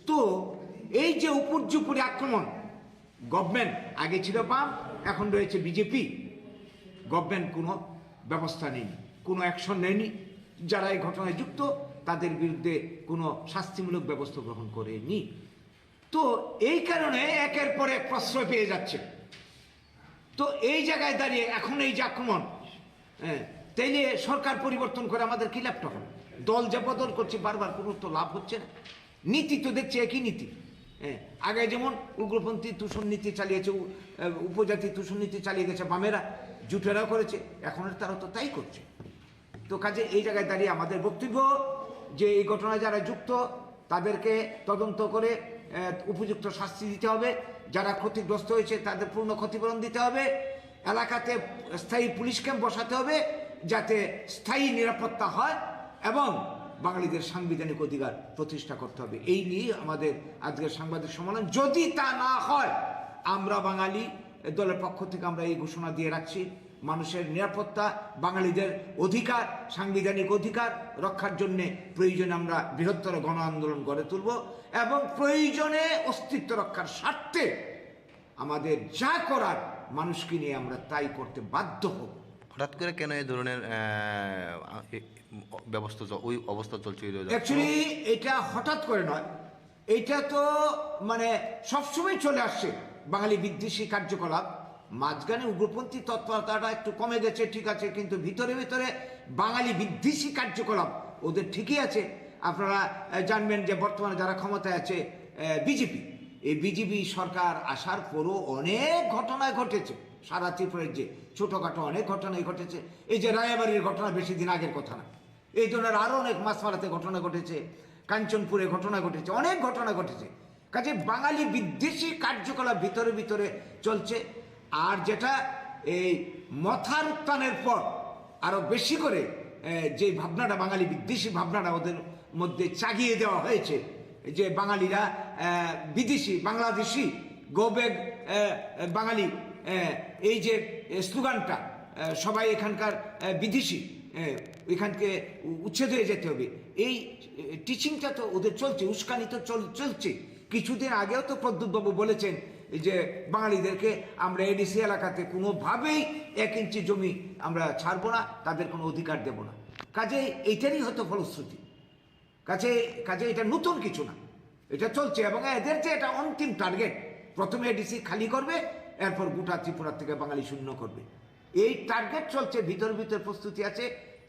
তো এই যে উপর্যুপরি আক্রমণ, গভর্নমেন্ট আগে ছিল বাম, এখন রয়েছে বিজেপি, গভর্নমেন্ট কোনো ব্যবস্থা নেয়নি, কোনো অ্যাকশন নেয়নি। যারা এই ঘটনায় যুক্ত, তাদের বিরুদ্ধে কোনো শাস্তিমূলক ব্যবস্থা গ্রহণ করেনি। তো এই কারণে একের পর এক প্রশ্রয় পেয়ে যাচ্ছে। তো এই জায়গায় দাঁড়িয়ে এখন এই যে আক্রমণ, হ্যাঁ, তাইলে সরকার পরিবর্তন করে আমাদের কি লাভটা হলো? দল যে বদল করছে বারবার, কোনো তো লাভ হচ্ছে না। নীতি তো দেখছি একই নীতি। হ্যাঁ, আগে যেমন উগ্রপন্থী তুষর নীতি চালিয়েছে, উ-, আহ, উপজাতি তুষর নীতি চালিয়ে গেছে বামেরা, জুটেরাও করেছে, এখন তারা তো তাই করছে। তো কাজে এই জায়গায় দাঁড়িয়ে আমাদের বক্তব্য যে এই ঘটনায় যারা যুক্ত তাদেরকে তদন্ত করে, আহ, উপযুক্ত শাস্তি দিতে হবে। যারা ক্ষতিগ্রস্ত হয়েছে তাদের পূর্ণ ক্ষতিপূরণ দিতে হবে। এলাকাতে স্থায়ী পুলিশ ক্যাম্প বসাতে হবে, যাতে স্থায়ী নিরাপত্তা হয় এবং বাঙালিদের সাংবিধানিক অধিকার প্রতিষ্ঠা করতে হবে। এই নিয়ে আমাদের আজকের সাংবাদিক সম্মেলন। যদি তা না হয়, আমরা বাঙালি দলের পক্ষ থেকে আমরা এই ঘোষণা দিয়ে রাখছি, মানুষের নিরাপত্তা, বাঙালিদের অধিকার, সাংবিধানিক অধিকার রক্ষার জন্য প্রয়োজনে আমরা বৃহত্তর গণ আন্দোলন গড়ে তুলব এবং প্রয়োজনে অস্তিত্ব রক্ষার স্বার্থে আমাদের যা করার মানুষকে নিয়ে আমরা তাই করতে বাধ্য হব। হঠাৎ করে কেন এই ধরনের, আহ, এ, ব্যবস্থা চ-, ওই অবস্থা চলছে ওই রোজা? অ্যাকচুয়ালি এটা হঠাৎ করে নয়, এটা তো মানে সবসময় চলে আসছে বাঙালি বিদ্বেষী কার্যকলাপ। মাঝখানে উগ্রপন্থী তৎপরতাটা একটু কমে গেছে, ঠিক আছে, কিন্তু ভিতরে ভিতরে বাঙালি বিদ্বেষী কার্যকলাপ ওদের ঠিকই আছে। আপনারা, আহ, জানবেন যে বর্তমানে যারা ক্ষমতায় আছে, আহ, বিজেপি, এই বিজেপি সরকার আসার পরও অনেক ঘটনা ঘটেছে সারা ত্রিপুরা রাজ্যে, ছোটোখাটো অনেক ঘটনাই ঘটেছে। এই যে রায়াবাড়ির ঘটনা বেশি দিন আগের কথা না, এই ধরনের আরও অনেক মাছমারাতে ঘটনা ঘটেছে, কাঞ্চনপুরে ঘটনা ঘটেছে, অনেক ঘটনা ঘটেছে। কাজে বাঙালি বিদ্বেষী কার্যকলাপ ভিতরে ভিতরে চলছে। আর যেটা এই মথার উত্থানের পর আরো বেশি করে, এ, যে ভাবনাটা, বাঙালি বিদ্বেষী ভাবনাটা ওদের মধ্যে চাগিয়ে দেওয়া হয়েছে, যে বাঙালিরা, এ, বিদেশি, বাংলাদেশি, গো ব্যাক, এ, এ, বাঙালি, এ, এই যে, এ, স্লোগানটা, এ, সবাই এখানকার, এ, বিদেশি, এ, এখানকে উ-, উচ্ছেদ হয়ে যেতে হবে, এই, এ, টিচিংটা তো ওদের চলছে, উস্কানি তো চল-, চলছে। কিছুদিন আগেও তো প্রদ্যুৎ বাবু বলেছেন যে বাঙালিদেরকে আমরা এডিসি এলাকাতে কোনোভাবেই এক ইঞ্চি জমি আমরা ছাড়বো না, তাদের কোনো অধিকার দেব না। কাজেই এইটারই হয়তো ফলশ্রুতি। কাজে, কাজে এটা নতুন কিছু না, এটা চলছে এবং এদের যে এটা অন্তিম টার্গেট, প্রথমে এডিসি খালি করবে, এরপর গোটা ত্রিপুরা থেকে বাঙালি শূন্য করবে। এই টার্গেট চলছে, ভিতরে ভিতরে প্রস্তুতি আছে,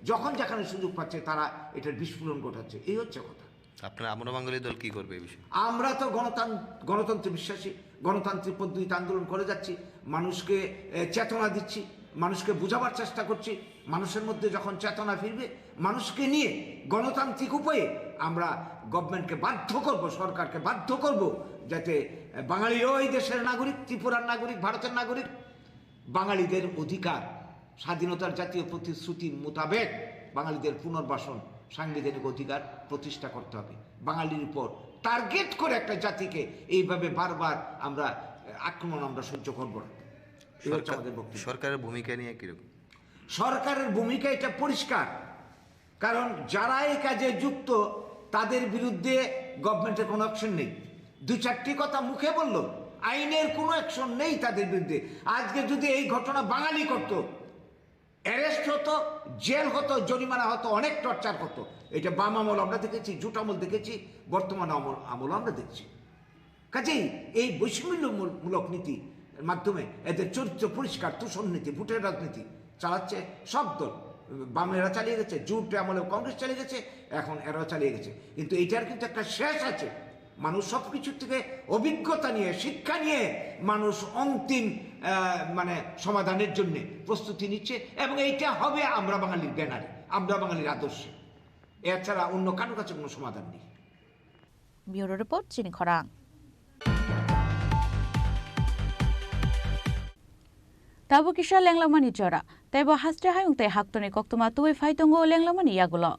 যখন যেখানে সুযোগ পাচ্ছে তারা এটার বিস্ফোরণ ঘটাচ্ছে, এই হচ্ছে কথা। আপনার আমরা বাঙালি দল কি করবে এই বিষয়ে? আমরা তো গণতান-, গণতন্ত্রে বিশ্বাসী, গণতান্ত্রিক পদ্ধতিতে আন্দোলন করে যাচ্ছি, মানুষকে, এ, চেতনা দিচ্ছি, মানুষকে বোঝাবার চেষ্টা করছি। মানুষের মধ্যে যখন চেতনা ফিরবে, মানুষকে নিয়ে গণতান্ত্রিক উপায়ে আমরা গভর্নমেন্টকে বাধ্য করব, সরকারকে বাধ্য করব, যাতে, এ, বাঙালিও এই দেশের নাগরিক, ত্রিপুরার নাগরিক, ভারতের নাগরিক, বাঙালিদের অধিকার, স্বাধীনতার জাতীয় প্রতিশ্রুতি মোতাবেক বাঙালিদের পুনর্বাসন, সাংবিধানিক অধিকার প্রতিষ্ঠা করতে হবে। বাঙালির উপর টার্গেট করে একটা জাতিকে এইভাবে বারবার আমরা, এ, আক্রমণ আমরা সহ্য করব না। এই হচ্ছে সরকার, আমাদের বক্তব্য। সরকারের ভূমিকা নিয়ে কিরকম? সরকারের ভূমিকা এটা পরিষ্কার, কারণ যারা এই কাজে যুক্ত তাদের বিরুদ্ধে গভর্নমেন্টের কোনো অ্যাকশন নেই। দু চারটি কথা মুখে বলল, আইনের কোনো অ্যাকশন নেই তাদের বিরুদ্ধে। আজকে যদি এই ঘটনা বাঙালি করত, অ্যারেস্ট হতো, জেল হতো, জরিমানা হতো, অনেক টর্চার হতো। এটা বাম আমল আমরা দেখেছি, জুট আমল দেখেছি, বর্তমান আমল, আমল আমরা দেখছি। কাজেই এই বৈষম্যমূলক নীতির মাধ্যমে এদের চরিত্র পরিষ্কার, তুষর নীতি, ভোটের রাজনীতি চালাচ্ছে সব দল। বামেরা চালিয়ে গেছে, জুট আমলেও কংগ্রেস চালিয়ে গেছে, এখন এরাও চালিয়ে গেছে। কিন্তু এটার কিন্তু একটা শেষ আছে। মানুষ সব কিছুর থেকে অভিজ্ঞতা নিয়ে, শিক্ষা নিয়ে মানুষ অন্তিম, আহ, মানে সমাধানের জন্য প্রস্তুতি নিচ্ছে এবং এইটা হবে আমরা বাঙালির ব্যানারে, আমরা বাঙালির আদর্শে। এছাড়া অন্য কারোর কাছে কোনো সমাধান নেই। Bureau Report, Chini Khorang. Tabuk kisa lenglamani jora, teibo haste hayung tei haktorni koktwma tubui phai tongo lenglamani yagulo.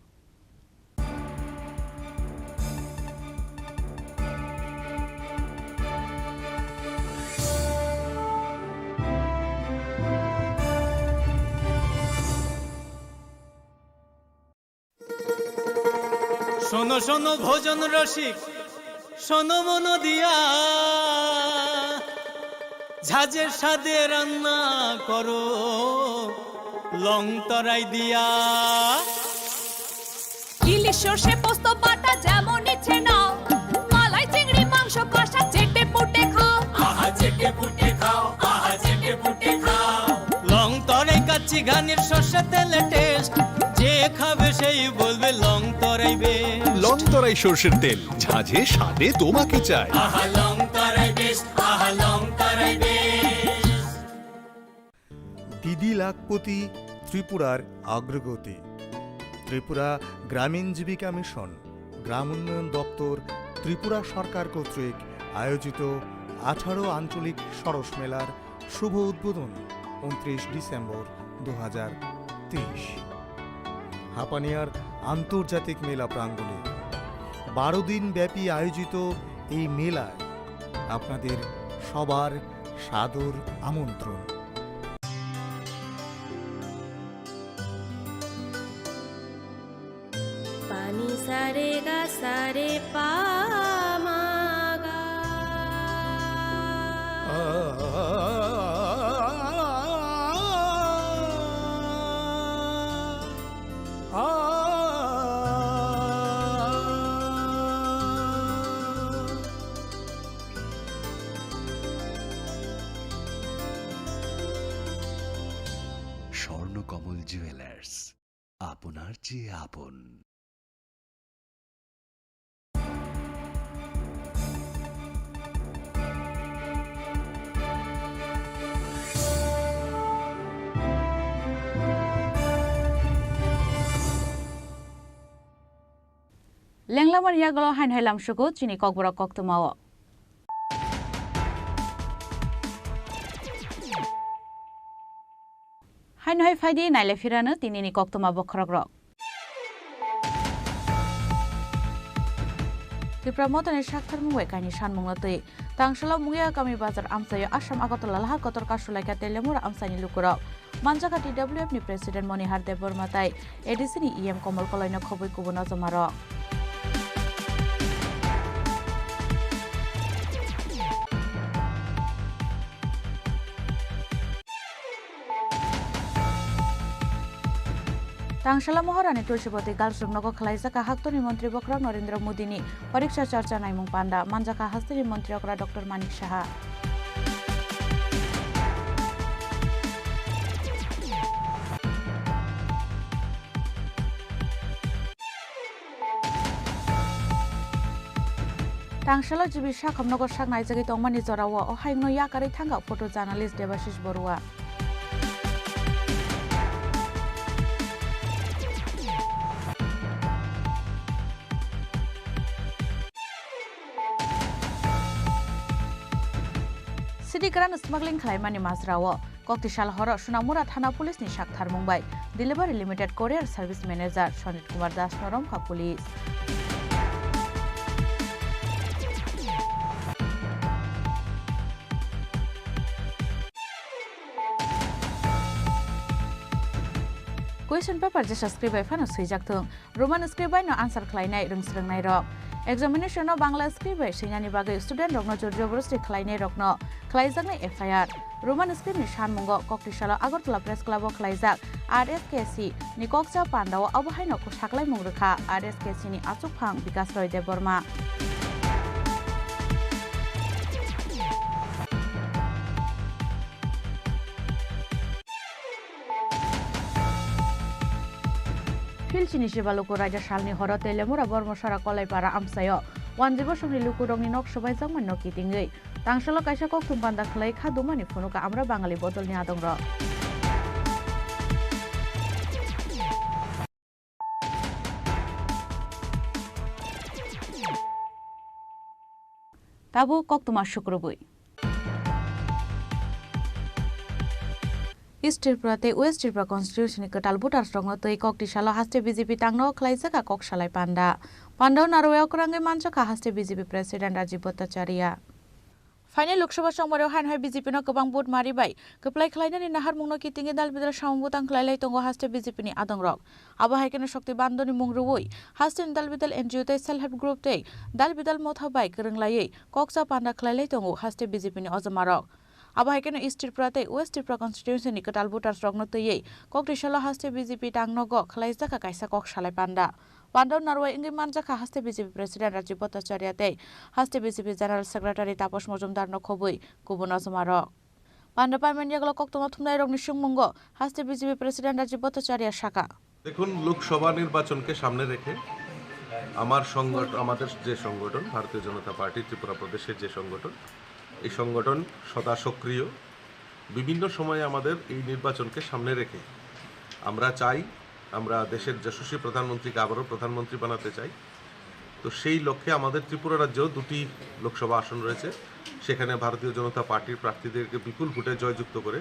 শোনো শোনো ভোজন রসিক, শোনো মন দিয়া, ঝাঁঝের স্বাদে রান্না করো লং তরাই দিয়া। ইলিশ সর্ষে পোস্ত বাটা যেমন ইচ্ছে নাও, মালাই চিংড়ি মাংস কষা লং তরাই কাচ্চি ঘানির সর্ষে তেলে টেস্ট, যে খাবে সেই বলবে লং তরাই বেস্ট। লং তরাই সর্ষের তেল, ঝাঁঝে স্বাদে তোমাকে চাই। আহা লং তরাই বেস্ট, আহা লং তরাই বেস্ট। দিদি লাখপতি, ত্রিপুরার অগ্রগতি। ত্রিপুরা গ্রামীণ জীবিকা মিশন, গ্রাম উন্নয়ন দপ্তর, ত্রিপুরা সরকার কর্তৃক আয়োজিত আঠারো আঞ্চলিক সরস মেলার শুভ উদ্বোধন ঊনত্রিশ ডিসেম্বর দু হাজার তেইশ। হাপানিয়ার আন্তর্জাতিক মেলা প্রাঙ্গণে বারো দিন ব্যাপী আয়োজিত এই মেলায় আপনাদের সবার সাদর আমন্ত্রণ। Pani sare ga sare pa ma ga. Swarnakamal jewellers, আপনার চেয়ে আপন। Lenglamani yagulo haino hai lamsugo chini kokborok koktwmao. Haino hai phaidi naile phirano tinini koktwma bokhorokrok. Tipra Mothani saktharmung bai kaini sanmungno twi. Tangsalo Mungia kami bazar amchaio Assam Agartala lahar kotor kasulaikha Telemura amchaini lukurok. Manjakha T W F ni President Monihar Debbarma tai A D C ni E M Komol Koloino khobwi kubun ojomarok. Tangsala Mohorani Tulsibati Girls Room nogo khwlaijak Haktorni Montri Bokhorok Narendra Modini Pariksha Charcha naimung panda, manjakha hasteni Montri okra Doctor Manik Saha. Tangsalo G B sakham nogo sak naijagwi tongmani jorao o hayungno yakarwi thangkha photo journalist Debashish Borua. Sidi kwran smuggling khlaimani majrao Koktisal horo Sunamura thana police ni saktharmung bai Delivery Limited Courier Service Manager Sonit Kumar Das no romkha police. Question paper jesa script bai phano swijak thung. Roman script bai no answer khlainai rwngsrwngnairok. Examination no Bangla script bai swinani bagwi student rokno jor joborosti khlainairokno khlaijaknai F I R. Roman script ni sanmungo Koktisalo Agartala Press Club o khlaijak R S K C ni kokcha pandao abo haino saklaimung rwkha R S K C ni achukphang Bikas Roy Debbarma. Phil chini Sibaluku raida salni horo Telemura Bormosara Kolaipara amchaio wanjwi bosongni lukurokni nok swbaijakmani no kitingwi tangsalo kaisa kokthum panda khlai kha dumani phunukha Amra Bangali bodolni adongrok. Tabuk koktwma sukrubwi. East Tripura tei West Tripura constituency ni kwtal voters rokno twi Koktisalo haste B J P tangno khlaijak a kok salai panda. Pandao narweo kwrwngwi manjakha haste B J P President Rajiv Bhattacharya. Phainai Lok Sabha chongmani o haino hai B J P no kwbang vote mari bai kwplai khlainani naharmungno kitingwi dal bidal samung bwtang khlailai tongo haste B J P ni adongrok. Abo hai kheno Shakti Bandhoni mung rwui hasteni dal bidal N G O tei self help group tei dal bidal motha bai kwrwng laiwi kokcha panda khlailai tongo haste B J P ni ojomarok. Abo hai kheno East Tripura tei West Tripura constituency ni kwtal voters rokno twiwi Koktisalo haste B J P tangnogo khwlaijak kaisa kok salai panda. Pandao narwai wngwi manjakha haste B J P President Rajiv Bhattacharya tei haste B J P General Secretary Taposh Mojumdar no khobwi kubun ojomarok. Panda paiman yagulo koktwma thumnairokni swngmungo haste B J P President Rajiv Bhattacharya sakha. দেখুন, লোকসভা নির্বাচনকে সামনে রেখে আমার সংগঠন, আমাদের যে সংগঠন, ভারতীয় জনতা পার্টি ত্রিপুরা প্রদেশের যে সংগঠন, এই সংগঠন সদা সক্রিয়। বিভিন্ন সময়ে আমাদের এই নির্বাচনকে সামনে রেখে আমরা চাই, আমরা দেশের যশস্বী প্রধানমন্ত্রীকে আবারও প্রধানমন্ত্রী বানাতে চাই। তো সেই লক্ষ্যে আমাদের ত্রিপুরা রাজ্যেও দুটি লোকসভা আসন রয়েছে, সেখানে ভারতীয় জনতা পার্টির প্রার্থীদেরকে বিপুল ভোটে জয়যুক্ত করে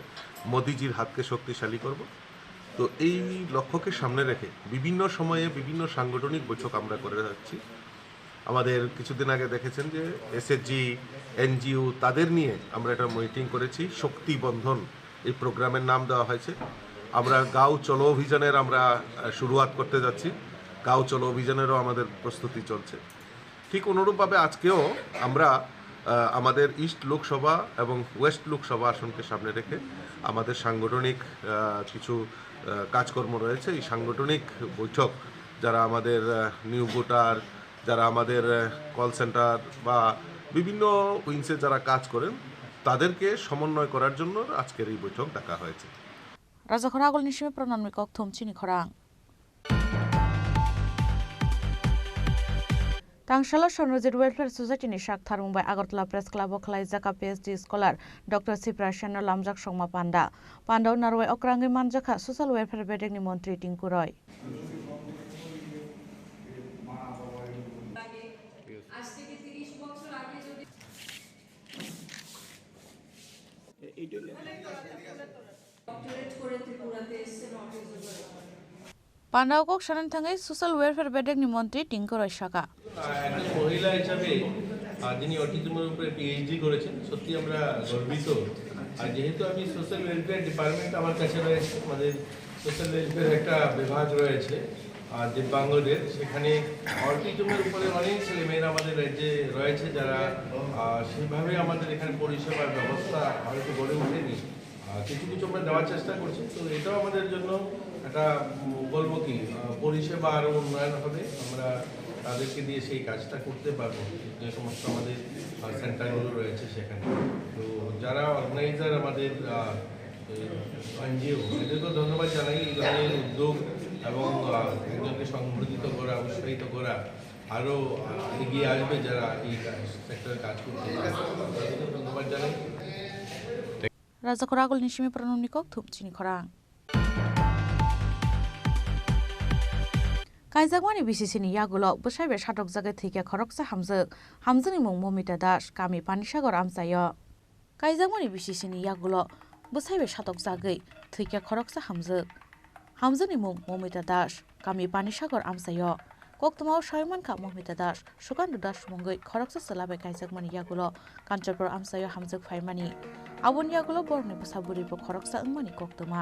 মোদিজির হাতকে শক্তিশালী করব। তো এই লক্ষ্যকে সামনে রেখে বিভিন্ন সময়ে বিভিন্ন সাংগঠনিক বৈঠক আমরা করে যাচ্ছি। আমাদের কিছুদিন আগে দেখেছেন যে এসএইচজি, এনজিও, তাদের নিয়ে আমরা একটা মিটিং করেছি, শক্তি বন্ধন এই প্রোগ্রামের নাম দেওয়া হয়েছে। আমরা গাঁও চলো অভিযানের আমরা, আহ, শুরুয়াত করতে যাচ্ছি। গাঁও চলো অভিযানেরও আমাদের প্রস্তুতি চলছে। ঠিক অনুরূপভাবে আজকেও আমরা, আহ, আমাদের ইস্ট লোকসভা এবং ওয়েস্ট লোকসভা আসনকে সামনে রেখে আমাদের সাংগঠনিক, আহ, কিছু, আহ, কাজকর্ম রয়েছে। এই সাংগঠনিক বৈঠক যারা আমাদের, আহ, নিউ ভোটার, যারা আমাদের, আহ, কল সেন্টার বা বিভিন্ন উইংসে যারা কাজ করেন, তাদেরকে সমন্বয় করার জন্য আজকের এই বৈঠক ডাকা হয়েছে। Rajakhor agulni simi pranamni kokthum chini khorang. Tangsalo Sonrojit Welfare Society ni sak tharmung bai Agartala Press Club o khwlaijak P H D scholar Doctor Sipra Sen no lamjak songma panda. Panda o narwai okrangwi manjakha Social Welfare bedek ni montri Tinku Roy. Doctorate করে ত্রিপুরাতে এসছে north east. Panda o kok sanani thangwi Social Welfare bedek ni montri Tinku Roy sakha. আহ, একজন মহিলা হিসাবে, আহ, যিনি অটিজমের উপরে পিএইচডি করেছেন, সত্যি আমরা গর্বিত। আর যেহেতু আমি সোশ্যাল ওয়েলফেয়ার ডিপার্টমেন্ট আমার কাছে রয়েছে, আমাদের সোশ্যাল ওয়েলফেয়ার একটা বিভাগ রয়েছে, আহ, দিব্যাঙ্গদের, সেখানে অটিজমের উপরে অনেক ছেলে মেয়েরা আমাদের রাজ্যে রয়েছে, যারা, আহ, সেভাবে আমাদের এখানে পরিষেবার ব্যবস্থা হয়তো গড়ে ওঠেনি। আহ, কিছু কিছু আমরা দেওয়ার চেষ্টা করছি। তো এটাও আমাদের জন্য একটা, উম, বলবো কি, আহ, পরিষেবা আরো উন্নয়ন হবে, আমরা তাদেরকে দিয়ে সেই কাজটা করতে পারবো, যে সমস্ত আমাদের, আহ, সেন্টারগুলো রয়েছে সেখানে। তো যারা অর্গানাইজার আমাদের, আহ, এই এনজিও, এদেরকেও ধন্যবাদ জানাই এই ধরনের উদ্যোগ এবং, আহ, একজনকে সংগঠিত করা, উৎসাহিত করা, আরো, আহ, এগিয়ে আসবে যারা এই কাজ, সেক্টরে কাজ করতে চায়। তাদেরকেও ধন্যবাদ জানাই। Rajakhor agulni simi pranamni kokthum chini khorang. Kaijakmani bisisini yagulo bwsai bai satokjagwi thwikha khoroksa hamjwk. Hamjwkni mung Momita Das, kami Panisagar amchaio. Kaijakmani bisisini yagulo bwsai bai satokjagwi thwikha khoroksa hamjwk. Hamjwkni mung Momita Das, kami Panisagar amchaio. Koktwmao sawi mankha Momita Das, Sukanta Das mungwi khoroksa chwla bai kaijakmani yagulo Kanchanpur amchaio hamjwk phaimani. Aboni yagulo borokni bwsa bwrwibo khoroksa wngmani koktwma.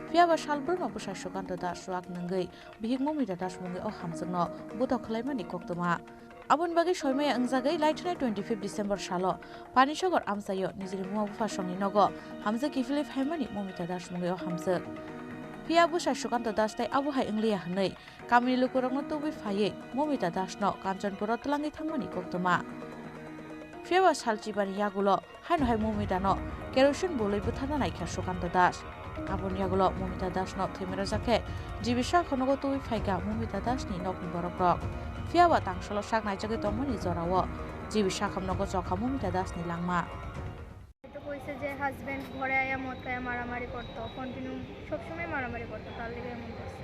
Phiyaba sal brwino bwsa Sukanta Das chuak nwngwi bihik Momita Das mungwi o hamjwkno bwthok khlaimani koktwma. Aboni bagwi soimaya wngjagwi laithwnai twenty fifth December salo Panisagar amchaio nijini buma bupha songni nogo hamjwk kiphilwi phaimani Momita Das mungwi o hamjwk. Phiya bwsa Sukanta Das tei abo hai wngliya hwnwi kamini lukurokno tubui phaiwi Momita Das no Kanchanpuro twlangwi thangmani koktwma. Phiyaba sal chibani yagulo haino hai Momita no kerosene bolwi bwtharna naikha Sukanta Das. Aboni yagulo Momita Das no thwimwi rwjak khe G B Sakha nogo tubui phaikha Momita Das ni nokni borok rok. Phiyaba tangsalo sak naijagwi tongmani jorao G B Sakha nogo chokha Momita Das ni langma. তো কইছে যে হাজবেন্ড ঘরে আয়া মদ খায়া মারামারি করতো, কন্টিনিউ সবসময় মারামারি করতো, তার লেগে এমন করছে।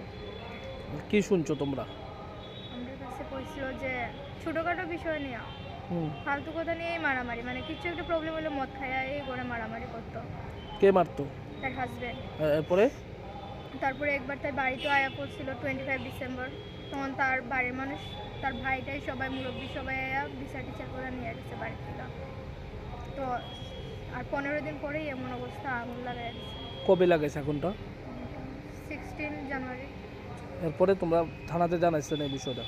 কি শুনছো তোমরা? আমাদের কাছে কইছিল যে ছোটখাটো বিষয় নিয়ে, হুম। ফালতু কথা নিয়েই মারামারি, মানে কিছু একটা প্রবলেম হলে মদ খায়া এই করে মারামারি করতো। কে মারতো? তার হাজবেন্ড। এ-, এরপরে? তারপরে একবার তার বাড়িতে আয়া পড়ছিল টোয়েন্টি ফাইভ ডিসেম্বর, তখন তার বাড়ির মানুষ, তার ভাইটাই সবাই, মুরব্বি সবাই আয়া বিচার টিচার করে নিয়ে গেছে বাড়ি থেকে। তো আর পনেরো দিন পরেই এমন অবস্থা, আগুন লাগাই দিছে। কবে লাগাইছে আগুনটা? সিক্সটিন জানুয়ারি। এরপরে তোমরা থানাতে জানাইছো না এই বিষয়টা?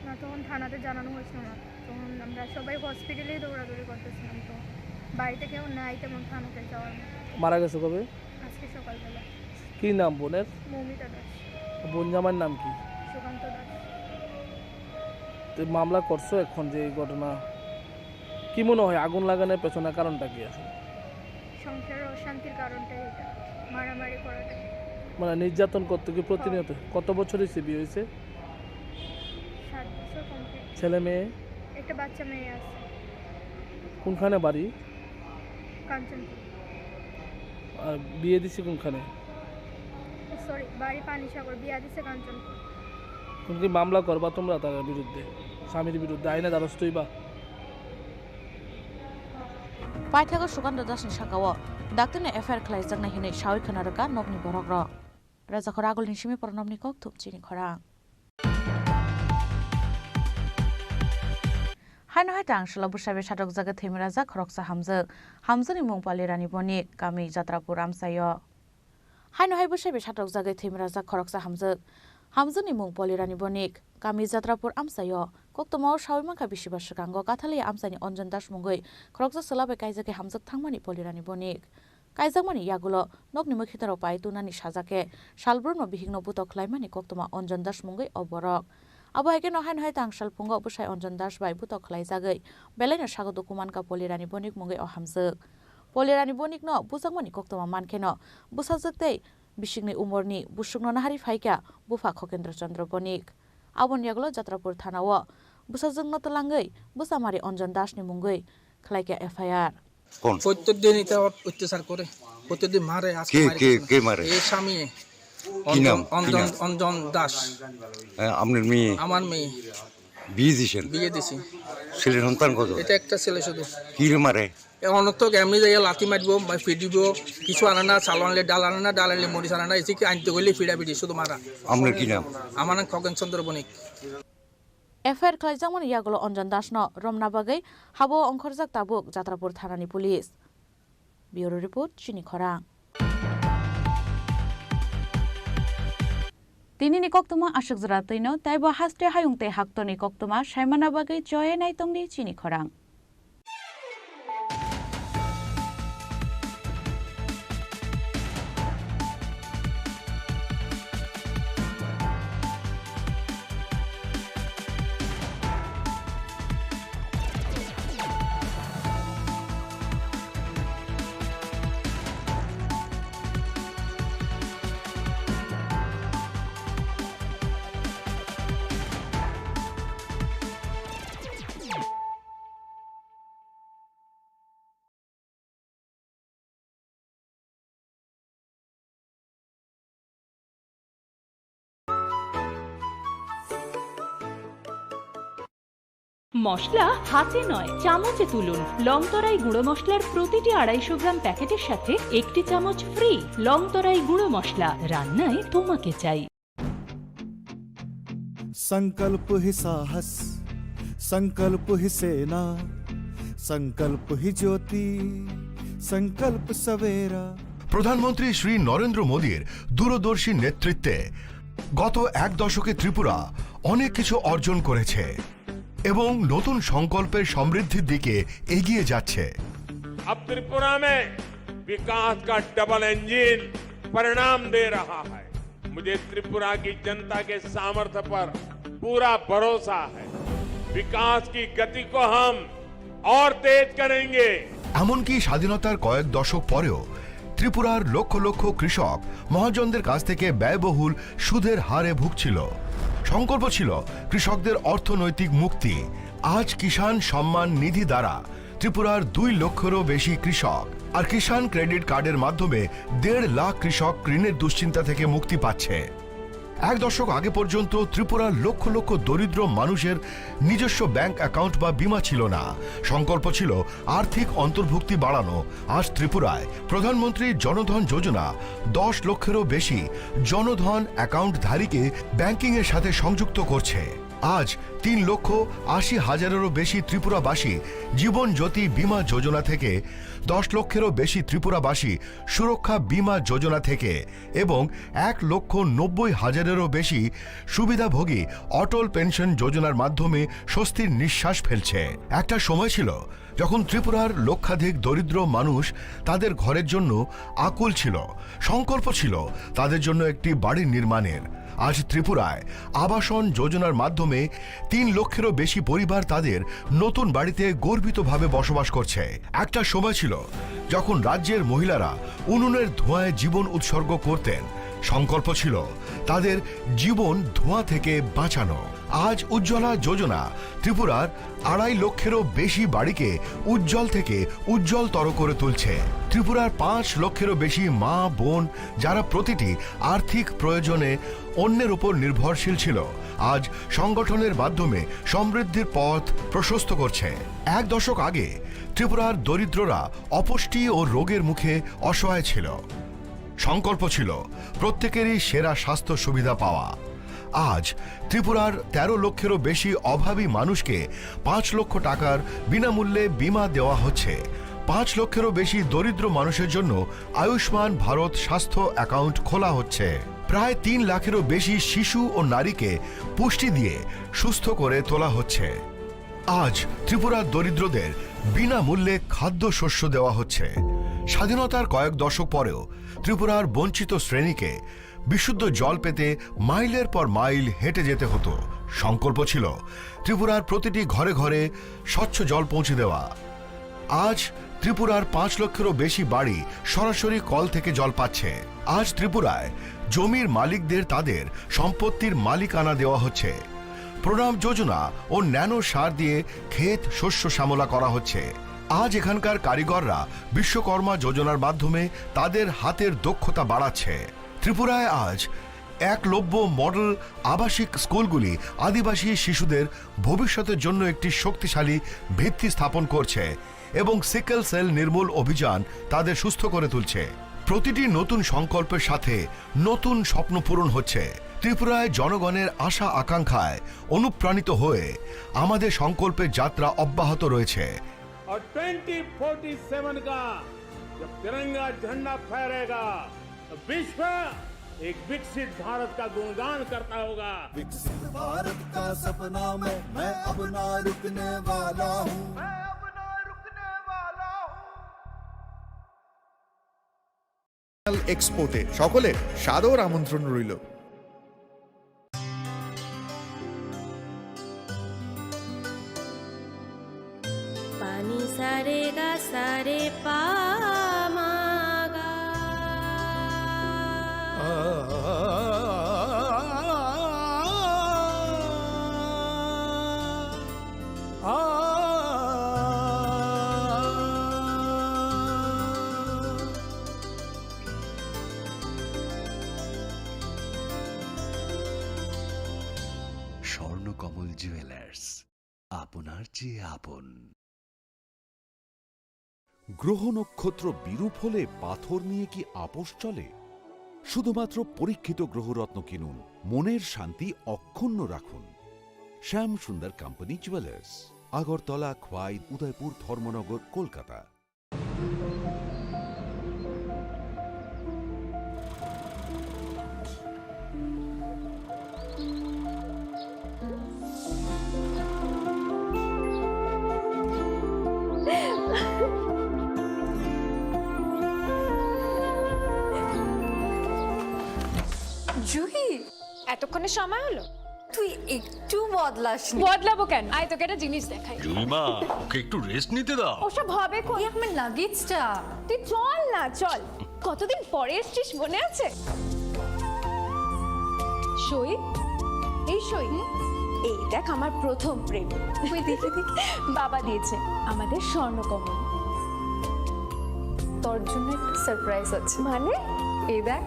না, তখন থানাতে জানানো হয়েছিল না, তখন আমরা সবাই হসপিটালেই দৌড়াদৌড়ি করতেছিলাম, তো বাড়িতে কেউ নাই তেমন থানাতে যাওয়ার মতো। মারা গেছে কবে? আজকে সকালবেলা। কি নাম বোনের? মৌমিতা দাস। বোন জামাইয়ের নাম কি? সুকান্ত দাস। তো মামলা করছো এখন যে এই ঘটনা, কি মনে হয় আগুন লাগানোর পেছনে কারণটা কি আছে? সংসার অশান্তির কারণটাই এটা, মারামারি করাটাই। মানে নির্যাতন করতে কি প্রতিনিয়ত? হ্যাঁ। কত বছর হয়েছে বিয়ে হয়েছে? সাত বছর কমপ্লিট। ছেলে মেয়ে? একটা বাচ্চা মেয়ে আছে। কোনখানে বাড়ি? কাঞ্চনপুর। আর বিয়ে দিছে কোনখানে? সরি, বাড়ি পানিসাগর, বিয়া দিছে কাঞ্চনপুর। কোন কি মামলা করবা তোমরা তার বিরুদ্ধে, স্বামীর বিরুদ্ধে আইনে দ্বারস্থ হইবা? Paithago Sukanta Das ni saka o dakti no F I R khlaijaknai hinwi sawi khwna rwkha nokni borok rok. Rajakhor Agulni simi Pranamni kok thum chini khorang. Haino hai tang salo bwsai bai satok jaga thwimwi rajak khoroksa hamjwk. Hamjwkni mung Pali Rani Bonik, kami Jatrapur amchaio. Haino hai bwsai bai satok jaga thwimwi rajak khoroksa hamjwk. Hamjwkni mung Pali Rani Bonik, kami Jatrapur amchaio. Koktwmao sawi mankha bisiba swkango Kathaliya amchaini Anjan Das mungwi khoroksa chwla bai kaijagwi hamjwk thangmani Pali Rani Bonik. Kaijakmani yagulo nokni mwkhitaro pai tunani sajak khe salbrumno bihikno butok khlaimani koktwma Anjan Das mungwi o borok. Abo hai kheno haino hai tang salphungo bwsai Anjan Das bai butok khlaijagwi belaino sago dukumankha Poli Rani Bonik mungwi o hamjwk. Poli Rani Bonikno bujakmani koktwma mankheno bwsajwk tei bisikni umorni busukno nahari phaikha bupha Khokendra Chandra Bonik. Aboni yagulo Jatrapur thanao bwsajwkno twlangwi bwchamari Anjan Dasni mungwi khlaikha F I R. কোন? প্রত্যেক দিন এটা অত্যাচার করে, প্রত্যেক দিন মারে, আজকে কে, মারে কে, গেছে না। কে মারে? এই স্বামী, কি নাম? অঞ্জন, কি অঞ্জন, নাম? অঞ্জন দাস। হ্যাঁ, আপনার মেয়ে? আমার মেয়ে। বিয়ে দিছেন? বিয়ে দিছি। ছেলে সন্তান কত? এটা একটা ছেলে শুধু। কি রে মারে? এ অনর্থক এমনি যাইয়া লাথি মারবো, বা পিটিবো, কিছু আনে না, চাল আনলে, ডাল আনে না, ডাল আনলে মরিচ আনে না, এসে কি আনতে গেলে ফিডাফিডি শুধু মারা। আপনার কি নাম? আমার নাম খগেন চন্দ্র বণিক। F I R khlaijakmani yagulo Anjan Dasno romna bagwi habo ongkhorjak tabuk Jatrapur thanani police. Bureau report, Chini Khorang. Tinini koktwma aswk jora twino, teibo haste hayung tei haktorni koktwma saimana bagwi choye naitongdi Chini Khorang. মশলা হাতে নয়, চামচে তুলুন। লংতরাই গুঁড়ো মশলার প্রতিটি আড়াইশো গ্রাম প্যাকেটের সাথে একটি চামচ ফ্রি। লংতরাই গুঁড়ো মশলা, রান্নায় তোমাকে চাই। संकल्प ही साहस, संकल्प ही सेना, संकल्प ही ज्योति, संकल्प सवेरा। প্রধানমন্ত্রী শ্রী নরেন্দ্র মোদীর দূরদর্শী নেতৃত্বে গত এক দশকে ত্রিপুরা অনেক কিছু অর্জন করেছে এবং নতুন সংকল্পের সমৃদ্ধির দিকে এগিয়ে যাচ্ছে। अब त्रिपुरा में विकास का डबल इंजन परिणाम दे रहा है। मुझे त्रिपुरा की जनता के सामर्थ्य पर पूरा भरोसा है। विकास की गति को हम और तेज करेंगे। এমনকি স্বাধীনতার কয়েক দশক পরেও ত্রিপুরার লক্ষ লক্ষ কৃষক মহাজনদের কাছ থেকে ব্যয়বহুল সুদের হারে ভুগছিল। সংকল্প ছিল কৃষকদের অর্থনৈতিক মুক্তি। আজ কিষাণ সম্মান নিধি দ্বারা ত্রিপুরার দুই লক্ষেরও বেশি কৃষক আর কিষাণ ক্রেডিট কার্ডের মাধ্যমে দেড় লাখ কৃষক ঋণের দুশ্চিন্তা থেকে মুক্তি পাচ্ছে। এক দশক আগে পর্যন্ত ত্রিপুরার লক্ষ লক্ষ দরিদ্র মানুষের নিজস্ব ব্যাংক অ্যাকাউন্ট বা বীমা ছিল না। সংকল্প ছিল আর্থিক অন্তর্ভুক্তি বাড়ানো। আজ ত্রিপুরায় প্রধানমন্ত্রী জনধন যোজনা দশ লক্ষেরও বেশি জনধন অ্যাকাউন্টধারীকে ব্যাংকিংয়ের সাথে সংযুক্ত করছে। আজ তিন লক্ষ আশি হাজারেরও বেশি ত্রিপুরাবাসী জীবন জ্যোতি বীমা যোজনা থেকে, দশ লক্ষেরও বেশি ত্রিপুরাবাসী সুরক্ষা বীমা যোজনা থেকে এবং এক লক্ষ নব্বই হাজারেরও বেশি সুবিধাভোগী অটল পেনশন যোজনার মাধ্যমে স্বস্তির নিঃশ্বাস ফেলছে। একটা সময় ছিল যখন ত্রিপুরার লক্ষাধিক দরিদ্র মানুষ তাদের ঘরের জন্য আকুল ছিল, সংকল্প ছিল তাদের জন্য একটি বাড়ি নির্মাণের। আজ ত্রিপুরায় আবাসন যোজনার মাধ্যমে তিন লক্ষেরও বেশি পরিবার তাদের নতুন বাড়িতে গর্বিতভাবে বসবাস করছে। একটা সময় ছিল যখন রাজ্যের মহিলারা উনুনের ধোঁয়ায় জীবন উৎসর্গ করতেন। সংকল্প ছিল তাদের জীবন ধোঁয়া থেকে বাঁচানো। আজ উজ্জ্বলা যোজনা ত্রিপুরার আড়াই লক্ষেরও বেশি বাড়িকে উজ্জ্বল থেকে উজ্জ্বলতর করে তুলছে। ত্রিপুরার পাঁচ লক্ষেরও বেশি মা বোন, যারা প্রতিটি আর্থিক প্রয়োজনে অন্যের উপর নির্ভরশীল ছিল, আজ সংগঠনের মাধ্যমে সমৃদ্ধির পথ প্রশস্ত করছে। এক দশক আগে ত্রিপুরার দরিদ্ররা অপুষ্টি ও রোগের মুখে অসহায় ছিল। সংকল্প ছিল প্রত্যেকেরই সেরা স্বাস্থ্য সুবিধা পাওয়া। আজ ত্রিপুরার তেরো লক্ষেরও বেশি অভাবী মানুষকে পাঁচ লক্ষ টাকার বিনামূল্যে বীমা দেওয়া হচ্ছে। পাঁচ লক্ষেরও বেশি দরিদ্র মানুষের জন্য আয়ুষ্মান ভারত স্বাস্থ্য অ্যাকাউন্ট খোলা হচ্ছে। প্রায় তিন লাখেরও বেশি শিশু ও নারীকে পুষ্টি দিয়ে সুস্থ করে তোলা হচ্ছে। আজ ত্রিপুরার দরিদ্রদের বিনামূল্যে খাদ্যশস্য দেওয়া হচ্ছে। স্বাধীনতার কয়েক দশক পরেও ত্রিপুরার বঞ্চিত শ্রেণীকে বিশুদ্ধ জল পেতে মাইলের পর মাইল হেঁটে যেতে হতো। সংকল্প ছিল ত্রিপুরার প্রতিটি ঘরে ঘরে স্বচ্ছ জল পৌঁছে দেওয়া। আজ ত্রিপুরার পাঁচ লক্ষেরও বেশি বাড়ি সরাসরি কল থেকে জল পাচ্ছে। আজ ত্রিপুরায় জমির মালিকদের তাদের সম্পত্তির মালিকানা দেওয়া হচ্ছে। প্রণাম যোজনা ও ন্যানো সার দিয়ে ক্ষেত শস্য শ্যামলা করা হচ্ছে। আজ এখানকার কারিগররা বিশ্বকর্মা যোজনার মাধ্যমে তাদের হাতের দক্ষতা বাড়াচ্ছে। ত্রিপুরায় আজ একলব্য মডেল আবাসিক স্কুলগুলি আদিবাসী শিশুদের ভবিষ্যতের জন্য একটি শক্তিশালী ভিত্তি স্থাপন করছে এবং সিকেল সেল নির্মূল অভিযান তাদের সুস্থ করে তুলছে। প্রতিটি নতুন সংকল্পের সাথে নতুন স্বপ্ন পূরণ হচ্ছে। ত্রিপুরায় জনগণের আশা আকাঙ্ক্ষায় অনুপ্রাণিত হয়ে আমাদের সংকল্পের যাত্রা অব্যাহত রয়েছে। और ट्वेंटी फ़ोर्टी सेवन का जब तिरंगा झंडा फहरेगा, तो विश्व एक विकसित भारत का गुणगान करता होगा। विकसित भारत का सपना में मैं अब ना रुकने वाला हूँ। এক্সপোতে সকলের সাদর আমন্ত্রণ রইল। Pani sa re ga sa re pa ma ga. Swarnakamal jewellers, আপনার চেয়ে আপন। গ্রহ নক্ষত্র বিরূপ হলে পাথর নিয়ে কি আপোষ চলে? শুধুমাত্র পরীক্ষিত গ্রহরত্ন কিনুন, মনের শান্তি অক্ষুণ্ণ রাখুন। শ্যাম সুন্দর কোম্পানি জুয়েলার্স, আগরতলা, খোয়াই, উদয়পুর, ধর্মনগর, কলকাতা। জুহি, এতক্ষণে সময় হলো? তুই একটু বদলাসনি। বদলাবো কেন? আয়, তোকে একটা জিনিস দেখাই। জুইমা, ওকে একটু রেস্ট নিতে দাও। ওসব হবে কোন? এই আমার লাগেজটা। তুই চল না, চল। কতদিন পরে এসছিস, মনে আছে? সই, এই সই। হুম? এই দেখ, আমার প্রথম প্রেম। ওই দেখে দেখে। বাবা দিয়েছে আমাদের স্বর্ণকমল। তোর জন্য একটা সারপ্রাইজ আছে। মানে? এই দেখ।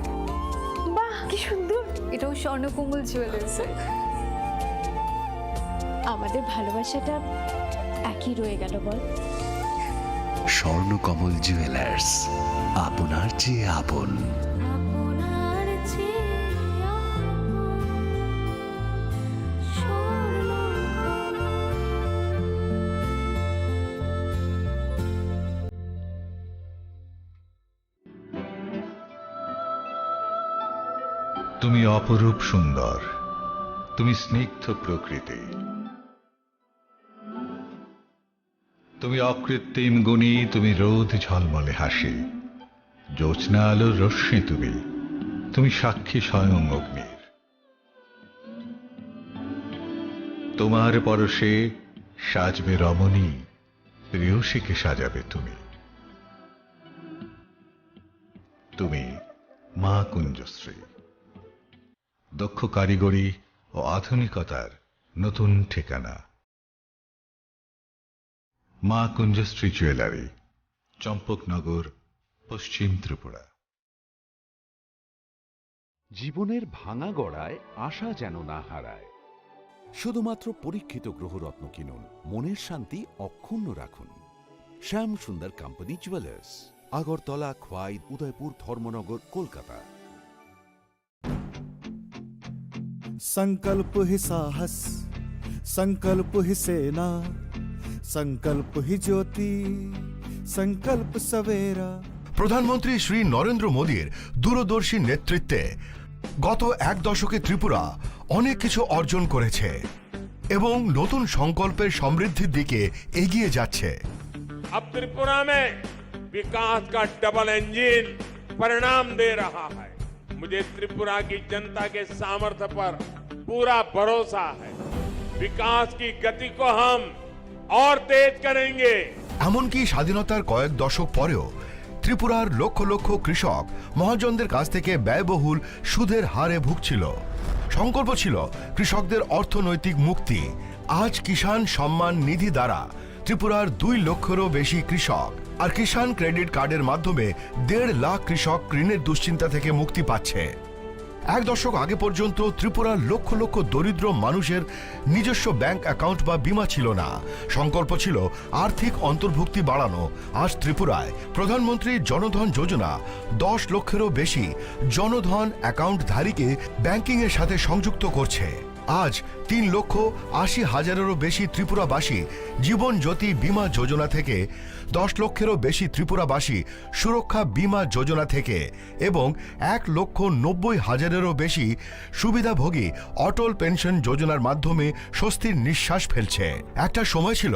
বাহ, কি সুন্দর। এটাও স্বর্ণকমল জুয়েলার্সের। আমাদের ভালোবাসাটা একই রয়ে গেল, বল? স্বর্ণকমল জুয়েলার্স, আপনার চেয়ে আপন। তুমি অপরূপ সুন্দর, তুমি স্নিগ্ধ প্রকৃতি, তুমি অকৃত্রিম গুণী, তুমি রোদ ঝলমলে হাসি, জ্যোৎস্না আলোর রশ্মি তুমি, তুমি সাক্ষী স্বয়ং অগ্নির। তোমার পরশে সাজবে রমণী, প্রেয়সীকে সাজাবে তুমি। তুমি মা কুঞ্জশ্রী। দক্ষ কারিগরি ও আধুনিকতার নতুন ঠিকানা। মা কুঞ্জশ্রী জুয়েলারি, চম্পকনগর, পশ্চিম ত্রিপুরা। জীবনের ভাঙা গড়ায় আশা যেন না হারায়। শুধুমাত্র পরীক্ষিত গ্রহরত্ন কিনুন, মনের শান্তি অক্ষুণ্ণ রাখুন। শ্যাম সুন্দর কোম্পানি জুয়েলার্স, আগরতলা, খোয়াই, উদয়পুর, ধর্মনগর, কলকাতা। संकल्प ही साहस, संकल्प ही सेना, संकल्प ही ज्योति, संकल्प सवेरा। প্রধানমন্ত্রী শ্রী নরেন্দ্র মোদীর দূরদর্শী নেতৃত্বে গত এক দশকে ত্রিপুরা অনেক কিছু অর্জন করেছে এবং নতুন সংকল্পের সমৃদ্ধির দিকে এগিয়ে যাচ্ছে। अब त्रिपुरा में विकास का डबल इंजन परिणाम दे रहा है। मुझे त्रिपुरा की जनता के सामर्थ्य पर पूरा भरोसा है। विकास की गति को हम और तेज करेंगे। এমনকি স্বাধীনতার কয়েক দশক পরেও ত্রিপুরার লক্ষ লক্ষ কৃষক মহাজনদের কাছ থেকে ব্যয়বহুল সুদের হারে ভুগছিল। সংকল্প ছিল কৃষকদের অর্থনৈতিক মুক্তি। আজ কিষাণ সম্মান নিধি দ্বারা ত্রিপুরার দুই লক্ষেরও বেশি কৃষক আর কিষাণ ক্রেডিট কার্ডের মাধ্যমে দেড় লাখ কৃষক ঋণের দুশ্চিন্তা থেকে মুক্তি পাচ্ছে। এক দশক আগে পর্যন্ত ত্রিপুরার লক্ষ লক্ষ দরিদ্র মানুষের নিজস্ব ব্যাংক অ্যাকাউন্ট বা বীমা ছিল না। সংকল্প ছিল আর্থিক অন্তর্ভুক্তি বাড়ানো। আজ ত্রিপুরায় প্রধানমন্ত্রী জনধন যোজনা দশ লক্ষেরও বেশি জনধন অ্যাকাউন্টধারীকে ব্যাংকিংয়ের সাথে সংযুক্ত করছে। আজ তিন লক্ষ আশি হাজারেরও বেশি ত্রিপুরাবাসী জীবন জ্যোতি বীমা যোজনা থেকে, দশ লক্ষেরও বেশি ত্রিপুরাবাসী সুরক্ষা বীমা যোজনা থেকে এবং এক লক্ষ নব্বই হাজারেরও বেশি সুবিধাভোগী অটল পেনশন যোজনার মাধ্যমে স্বস্তির নিঃশ্বাস ফেলছে। একটা সময় ছিল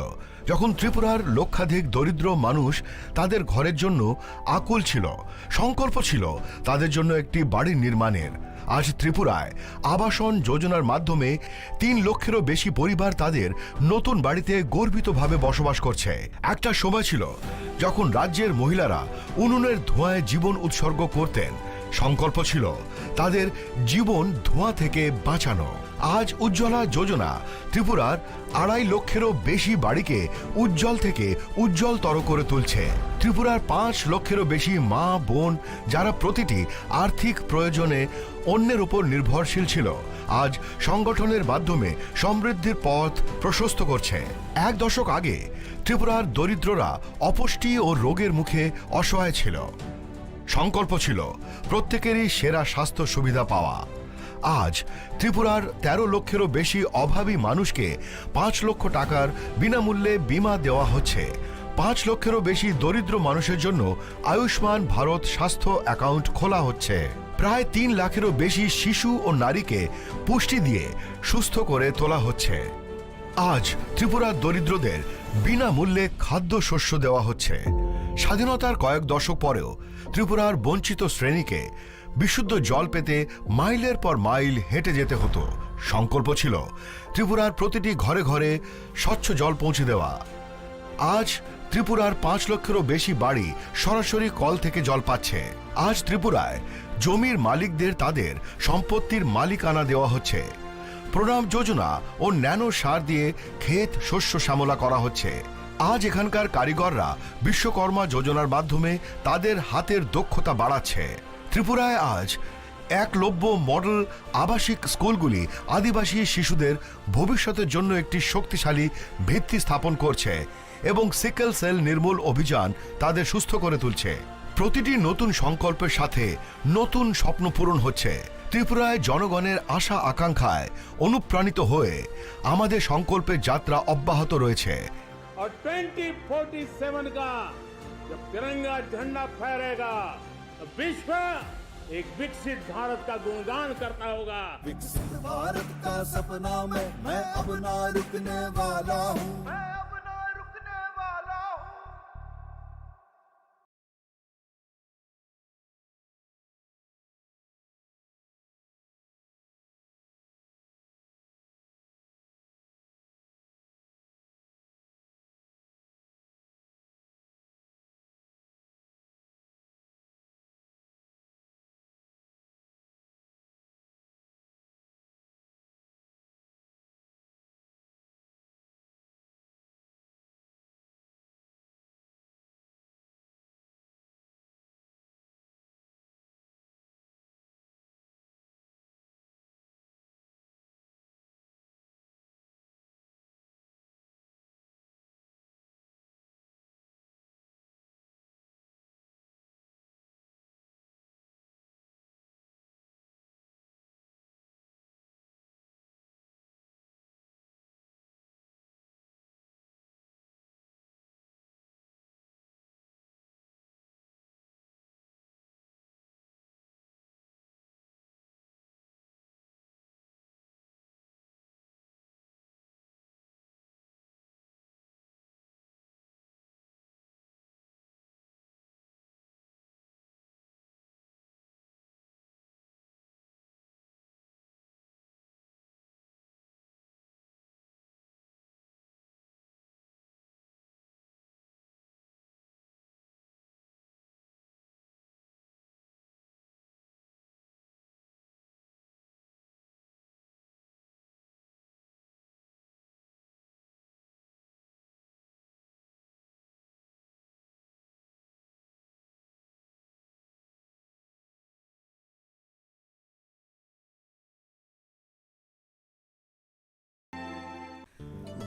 যখন ত্রিপুরার লক্ষাধিক দরিদ্র মানুষ তাদের ঘরের জন্য আকুল ছিল, সংকল্প ছিল তাদের জন্য একটি বাড়ি নির্মাণের। আজ ত্রিপুরায় আবাসন যোজনার মাধ্যমে তিন লক্ষেরও বেশি পরিবার তাদের নতুন বাড়িতে গর্বিতভাবে বসবাস করছে। একটা সময় ছিল যখন রাজ্যের মহিলারা উনুনের ধোঁয়ায় জীবন উৎসর্গ করতেন। সংকল্প ছিল তাদের জীবন ধোঁয়া থেকে বাঁচানো। আজ উজ্জ্বলা যোজনা ত্রিপুরার আড়াই লক্ষেরও বেশি বাড়িকে উজ্জ্বল থেকে উজ্জ্বলতর করে তুলছে। ত্রিপুরার পাঁচ লক্ষেরও বেশি মা বোন, যারা প্রতিটি আর্থিক প্রয়োজনে অন্যের উপর নির্ভরশীল ছিল, আজ সংগঠনের মাধ্যমে সমৃদ্ধির পথ প্রশস্ত করছে। এক দশক আগে ত্রিপুরার দরিদ্ররা অপুষ্টি ও রোগের মুখে অসহায় ছিল। সংকল্প ছিল প্রত্যেকেরই সেরা স্বাস্থ্য সুবিধা পাওয়া। আজ ত্রিপুরার তেরো লক্ষেরও বেশি অভাবী মানুষকে পাঁচ লক্ষ টাকার বিনামূল্যে বীমা দেওয়া হচ্ছে। পাঁচ লক্ষেরও বেশি দরিদ্র মানুষের জন্য আয়ুষ্মান ভারত স্বাস্থ্য অ্যাকাউন্ট খোলা হচ্ছে। প্রায় তিন লাখেরও বেশি শিশু ও নারীকে পুষ্টি দিয়ে সুস্থ করে তোলা হচ্ছে। আজ ত্রিপুরার দরিদ্রদের বিনামূল্যে খাদ্যশস্য দেওয়া হচ্ছে। স্বাধীনতার কয়েক দশক পরেও ত্রিপুরার বঞ্চিত শ্রেণীকে বিশুদ্ধ জল পেতে মাইলের পর মাইল হেঁটে যেতে হতো। সংকল্প ছিল ত্রিপুরার প্রতিটি ঘরে ঘরে স্বচ্ছ জল পৌঁছে দেওয়া। আজ ত্রিপুরার পাঁচ লক্ষেরও বেশি বাড়ি সরাসরি কল থেকে জল পাচ্ছে। আজ ত্রিপুরায় জমির মালিকদের তাদের সম্পত্তির মালিকানা দেওয়া হচ্ছে। প্রণাম যোজনা ও ন্যানো সার দিয়ে ক্ষেত শস্য শ্যামলা করা হচ্ছে। আজ এখানকার কারিগররা বিশ্বকর্মা যোজনার মাধ্যমে তাদের হাতের দক্ষতা বাড়াচ্ছে। ত্রিপুরায় আজ একলব্য মডেল আবাসিক স্কুলগুলি আদিবাসী শিশুদের ভবিষ্যতের জন্য একটি শক্তিশালী ভিত্তি স্থাপন করছে এবং সিকেল সেল নির্মূল অভিযান তাদের সুস্থ করে তুলছে। প্রতিটি নতুন সংকল্পের সাথে নতুন স্বপ্ন পূরণ হচ্ছে। ত্রিপুরায় জনগণের আশা আকাঙ্ক্ষায় অনুপ্রাণিত হয়ে আমাদের সংকল্পের যাত্রা অব্যাহত রয়েছে। और ट्वेंटी फ़ोर्टी सेवन का जब तिरंगा झंडा फहरेगा, तो विश्व एक विकसित भारत का गुणगान करता होगा। विकसित भारत का सपना में मैं अब ना रुकने वाला हूँ। मैं अब ना रुकने वाला हूँ।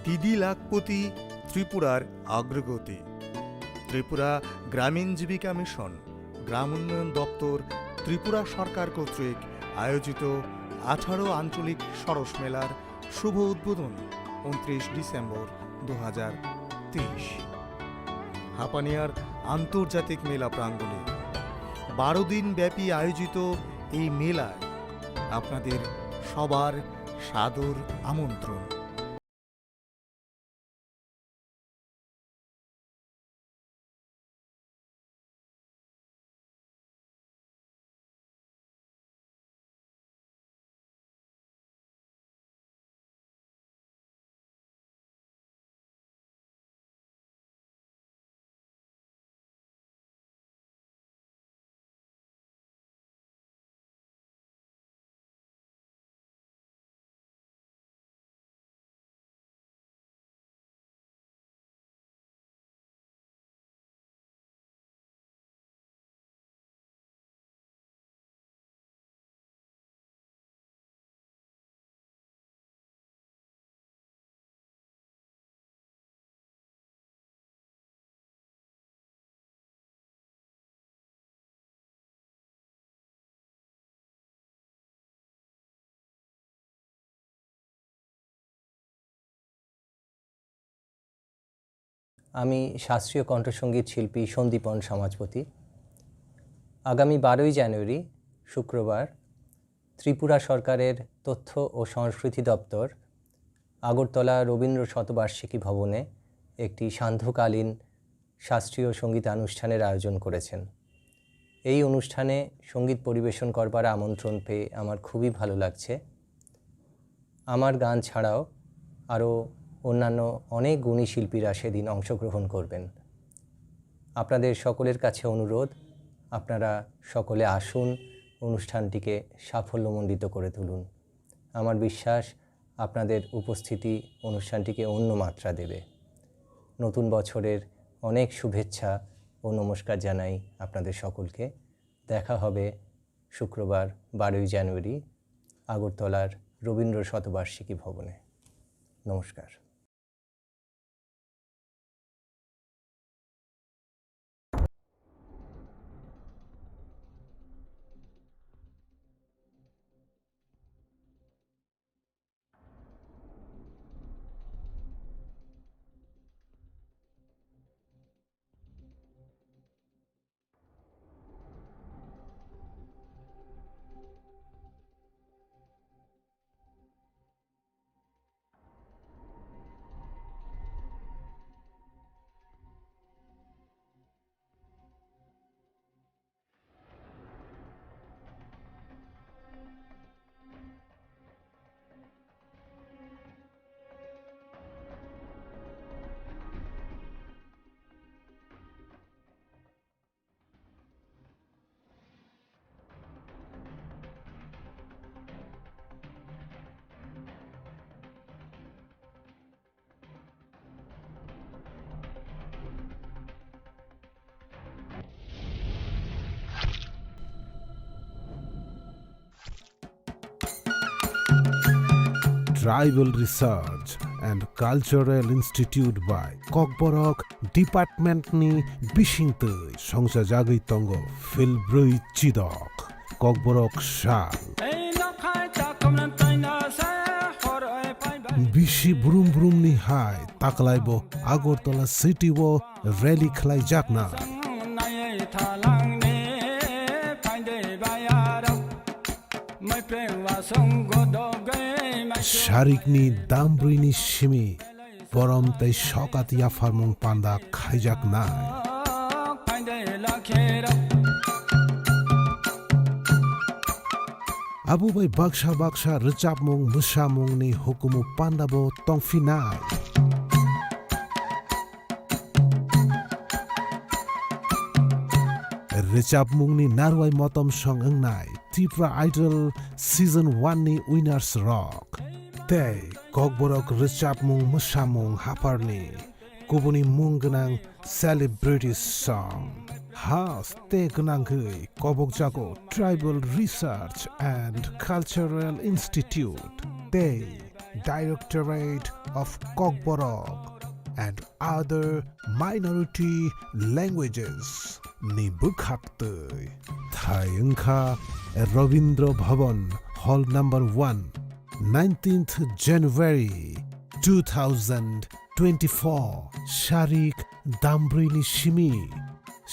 টিডি লাখপতি ত্রিপুরার অগ্রগতি। ত্রিপুরা গ্রামীণ জীবিকা মিশন, গ্রাম উন্নয়ন দপ্তর, ত্রিপুরা সরকার কর্তৃক আয়োজিত আঠারো আঞ্চলিক সরস মেলার শুভ উদ্বোধন ঊনত্রিশ ডিসেম্বর দু হাজার তেইশ। হাপানিয়ার আন্তর্জাতিক মেলা প্রাঙ্গণে বারো দিন ব্যাপী আয়োজিত এই মেলায় আপনাদের সবার সাদর আমন্ত্রণ। আমি শাস্ত্রীয় কণ্ঠসঙ্গীত শিল্পী সন্দীপন সমাজপতি। আগামী বারোই জানুয়ারি, শুক্রবার, ত্রিপুরা সরকারের তথ্য ও সংস্কৃতি দপ্তর আগরতলা রবীন্দ্র শতবার্ষিকী ভবনে একটি সান্ধ্যকালীন শাস্ত্রীয় সঙ্গীতানুষ্ঠানের আয়োজন করেছেন। এই অনুষ্ঠানে সঙ্গীত পরিবেশন করবার আমন্ত্রণ পেয়ে আমার খুবই ভালো লাগছে। আমার গান ছাড়াও আরও অন্যান্য অনেক গুণী শিল্পীরা সেদিন অংশগ্রহণ করবেন। আপনাদের সকলের কাছে অনুরোধ, আপনারা সকলে আসুন, অনুষ্ঠানটিকে সাফল্যমণ্ডিত করে তুলুন। আমার বিশ্বাস, আপনাদের উপস্থিতি অনুষ্ঠানটিকে অন্য মাত্রা দেবে। নতুন বছরের অনেক শুভেচ্ছা ও নমস্কার জানাই আপনাদের সকলকে। দেখা হবে শুক্রবার, বারোই জানুয়ারি, আগরতলার রবীন্দ্র শতবার্ষিকী ভবনে। নমস্কার। Tribal Research and Cultural Institute by Kokborok Department ni bisingtwi songchajagwi tongo Philbrwi Chidok, Kokborok Sal. Bisi brum brum ni hai taklai bo Agartala city o rally khlaijakna. Sarikni dambrwini simi borom tei sokat yapharmung panda khaijaknai. Abo bai baksa baksa rwchapmung mwsamungni hukumu pandabo tongphinai. Rwchapmungni narwai motom song wngnai Tripura Idol Season one ni winners rok tei Kokborok rwchapmung mwsamung hapharni kubuni mung gwnang celebrity song. Has tei gwnangwi kobokjago Tribal Research and Cultural Institute tei Directorate of Kokborok and other minority languages ni bwkhaktwi. Thai wngkha Rabindra Bhavan, Hall number one, nineteenth January two thousand twenty-four, Sharik Dambrwini simi,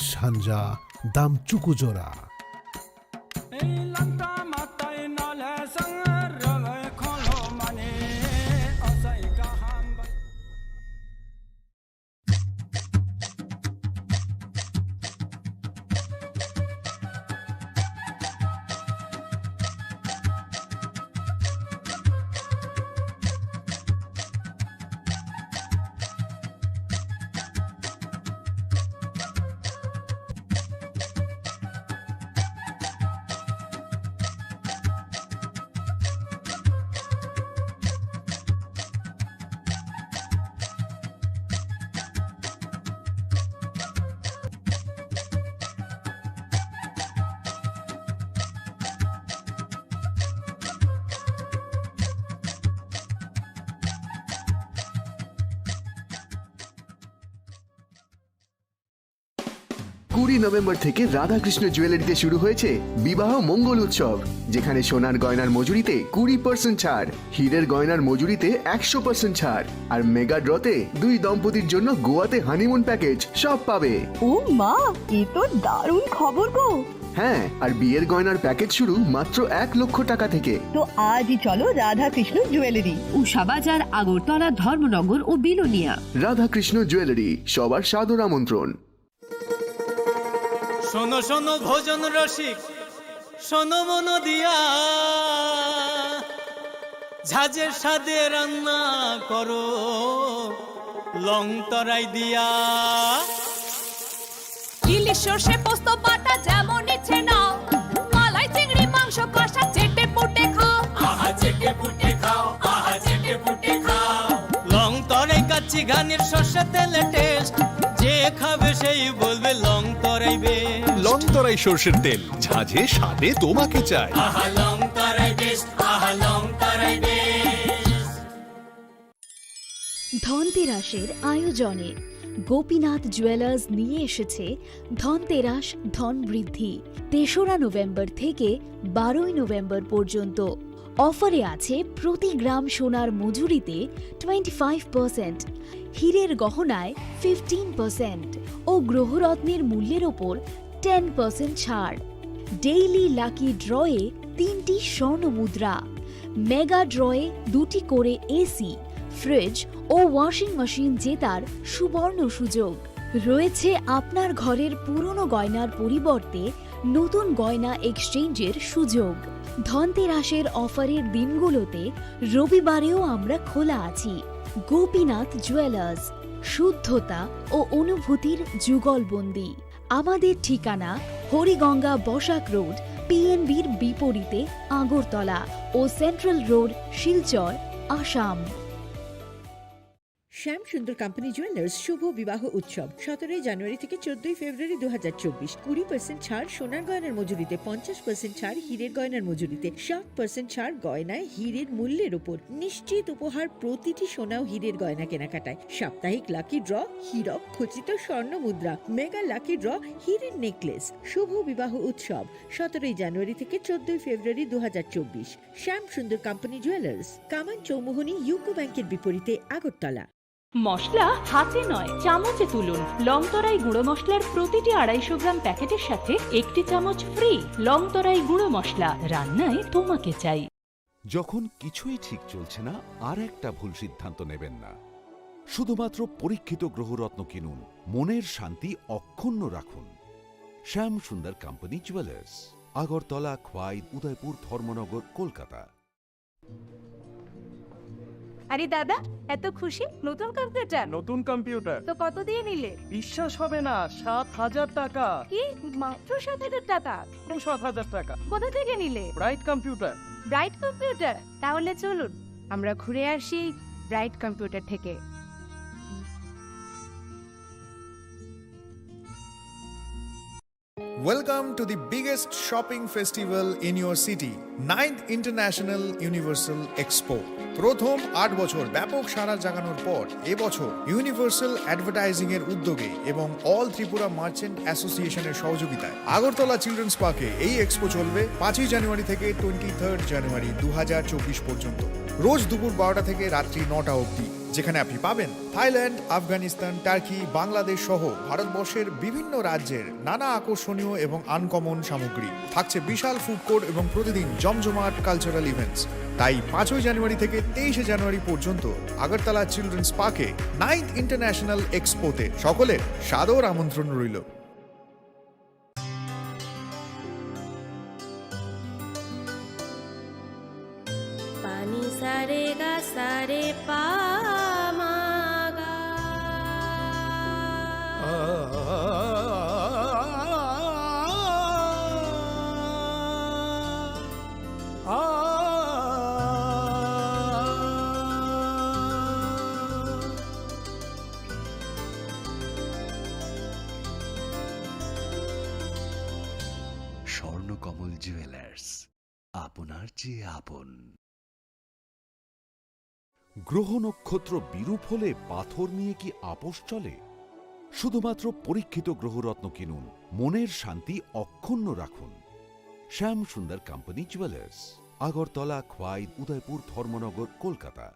sanja Damchukujora. কুড়ি নভেম্বর থেকে রাধাকৃষ্ণ জুয়েলারিতে শুরু হয়েছে বিবাহ মঙ্গল উৎসব, যেখানে সোনার গয়নার মজুরিতে কুড়ি পার্সেন্ট ছাড়, হীরের গয়নার মজুরিতে একশো পার্সেন্ট ছাড়, আর মেগা ড্রতে দুই দম্পতির জন্য গোয়াতে হানিমুন প্যাকেজ, সব পাবে। ও মা, এ তো দারুণ খবর গো। হ্যাঁ, আর বিয়ের গয়নার প্যাকেজ শুরু মাত্র এক লক্ষ টাকা থেকে। তো আজই চলো রাধাকৃষ্ণ জুয়েলারি। উষা বাজার, আগরতলা, ধর্মনগর ও বিলোনিয়া। রাধাকৃষ্ণ জুয়েলারি, সবার সাদর আমন্ত্রণ। শোনো শোনো ভোজন রসিক, শোনো মন দিয়া, ঝাঁঝের স্বাদে রান্না করো লং তরাই দিয়া। ইলিশ সর্ষে পোস্ত বাটা যেমন ইচ্ছে নাও, মালাই চিংড়ি মাংস কষা চেটে পুটে খাও। আহা চেটে পুটে খাও, আহা চেটে পুটে খাও। লং তরাই কাচ্চি ঘানির সর্ষে তেলে টেস্ট, যে খাবে সেই বলবে লং তরাই বেস্ট। লং তরাই সর্ষের তেল, ঝাঁঝে স্বাদে তোমাকে চাই। আহা লং তরাই বেস্ট, আহা লং তরাই বেস্ট। ধনতেরাসের আয়োজনে গোপীনাথ জুয়েলার্স নিয়ে এসেছে ধনতেরাস ধন বৃদ্ধি। তেসরা নভেম্বর থেকে বারোই নভেম্বর পর্যন্ত অফারে আছে প্রতি গ্রাম সোনার মজুরিতে টোয়েন্টি ফাইভ পার্সেন্ট, হীরের গহনায় ফিফটিন পার্সেন্ট ও গ্রহরত্নের মূল্যের ওপর টেন পার্সেন্ট ছাড়। ডেইলি লাকি ড্রয়ে তিনটি স্বর্ণ মুদ্রা, মেগা ড্রয়ে দুটি করে এসি, ফ্রিজ ও ওয়াশিং মেশিন জেতার সুবর্ণ সুযোগ। রয়েছে আপনার ঘরের পুরনো গয়নার পরিবর্তে নতুন গয়না এক্সচেঞ্জের সুযোগ। ধনতেরাসের অফারের দিনগুলোতে রবিবারেও আমরা খোলা আছি। গোপীনাথ জুয়েলার্স, শুদ্ধতা ও অনুভূতির যুগলবন্দি। আমাদের ঠিকানা হরিগঙ্গা বসাক রোড, পিএনবির বিপরীতে আগরতলা ও সেন্ট্রাল রোড, শিলচর, আসাম। শ্যাম সুন্দর কোম্পানি জুয়েলার্স শুভ বিবাহ উৎসব সতেরোই জানুয়ারি থেকে চোদ্দই ফেব্রুয়ারি দু হাজার চব্বিশ। কুড়ি পার্সেন্ট ছাড় সোনার গয়নার মজুরিতে, পঞ্চাশ পার্সেন্ট ছাড় হীরের গয়নার মজুরিতে, ষাট পার্সেন্ট ছাড় গয়নায় হীরের মূল্যের উপর। নিশ্চিত উপহার প্রতিটি সোনা ও হীরের গয়না কেনাকাটায়। সাপ্তাহিক লাকি ড্র, হীরক খচিত স্বর্ণ মুদ্রা, মেগা লাকি ড্র, হীরের নেকলেস। শুভ বিবাহ উৎসব সতেরোই জানুয়ারি থেকে চোদ্দই ফেব্রুয়ারি দু হাজার চব্বিশ। শ্যাম সুন্দর কোম্পানি জুয়েলার্স, কামান চৌমুহনী ইউকো ব্যাংকের বিপরীতে আগরতলা। মশলা হাতে নয়, চামচে তুলুন। লংতরাই গুঁড়ো মশলার প্রতিটি আড়াইশো গ্রাম প্যাকেটের সাথে একটি চামচ ফ্রি। লংতরাই গুঁড়ো মশলা, রান্নায় তোমাকে চাই। যখন কিছুই ঠিক চলছে না, আর একটা ভুল সিদ্ধান্ত নেবেন না। শুধুমাত্র পরীক্ষিত গ্রহরত্ন কিনুন, মনের শান্তি অক্ষুণ্ণ রাখুন। শ্যাম সুন্দর কোম্পানি জুয়েলার্স, আগরতলা, খোয়াই, উদয়পুর, ধর্মনগর, কলকাতা। আরে দাদা, এত খুশি? নতুন কম্পিউটার? নতুন কম্পিউটার। তো কত দিয়ে নিলে? বিশ্বাস হবে না, সাত হাজার টাকা। কি? মাত্র সাত হাজার টাকা? মাত্র সাত হাজার টাকা। কোথা থেকে নিলে? Bright computer. Bright computer? তাহলে চলুন, আমরা ঘুরে আসি ব্রাইট কম্পিউটার থেকে। Welcome to the biggest shopping festival in your city, ninth International Universal Expo. প্রথম আট বছর ব্যাপক সাড়া জাগানোর পর এবছর ইউনিভার্সাল অ্যাডভার্টাইজিং এর উদ্যোগে এবং অল ত্রিপুরা মার্চেন্ট অ্যাসোসিয়েশনের সহযোগিতায় আগরতলা চিলড্রেন্স পার্কে এই এক্সপো চলবে পাঁচই জানুয়ারি থেকে টোয়েন্টি থার্ড জানুয়ারি দু হাজার চব্বিশ পর্যন্ত, রোজ দুপুর বারোটা থেকে রাত্রি নটা অবধি, যেখানে আপনি পাবেন থাইল্যান্ড, আফগানিস্তান, টার্কি, বাংলাদেশ সহ ভারতবর্ষের বিভিন্ন রাজ্যের নানা আকর্ষণীয় এবং আনকমন সামগ্রী। থাকছে বিশাল ফুড কোর্ট এবং প্রতিদিন জমজমাট কালচারাল ইভেন্টস। তাই পাঁচই জানুয়ারি থেকে তেইশে জানুয়ারি পর্যন্ত আগরতলা চিলড্রেন্স পার্কে নাইন্থ ইন্টারন্যাশনাল এক্সপোতে সকলের সাদর আমন্ত্রণ রইল। Pani sa re ga sa re pa ma ga. Swarnakamal jewellers, আপনার চেয়ে আপন। গ্রহ নক্ষত্র বিরূপ হলে পাথর নিয়ে কি আপোষ চলে? শুধুমাত্র পরীক্ষিত গ্রহরত্ন কিনুন, মনের শান্তি অক্ষুণ্ণ রাখুন। শ্যাম সুন্দর কোম্পানি জুয়েলার্স, আগরতলা, খোয়াই, উদয়পুর, ধর্মনগর, কলকাতা।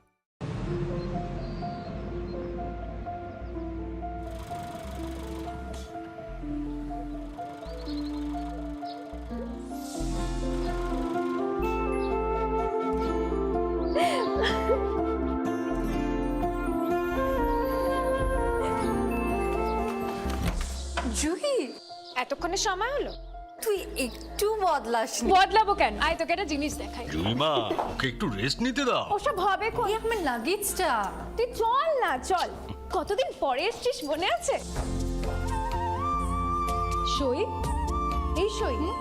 জুহি, এতক্ষণে সময় হলো? তুই একটু বদলাসনি। বদলাবো কেন? আয়, তোকে একটা জিনিস দেখাই। জুলিমা, ওকে একটু রেস্ট নিতে দাও। ওসব হবে কোন? এই আমার লাগেজটা। তুই চল না, চল। কতদিন পরে এসছিস, মনে আছে? সই, এই সই। হুম?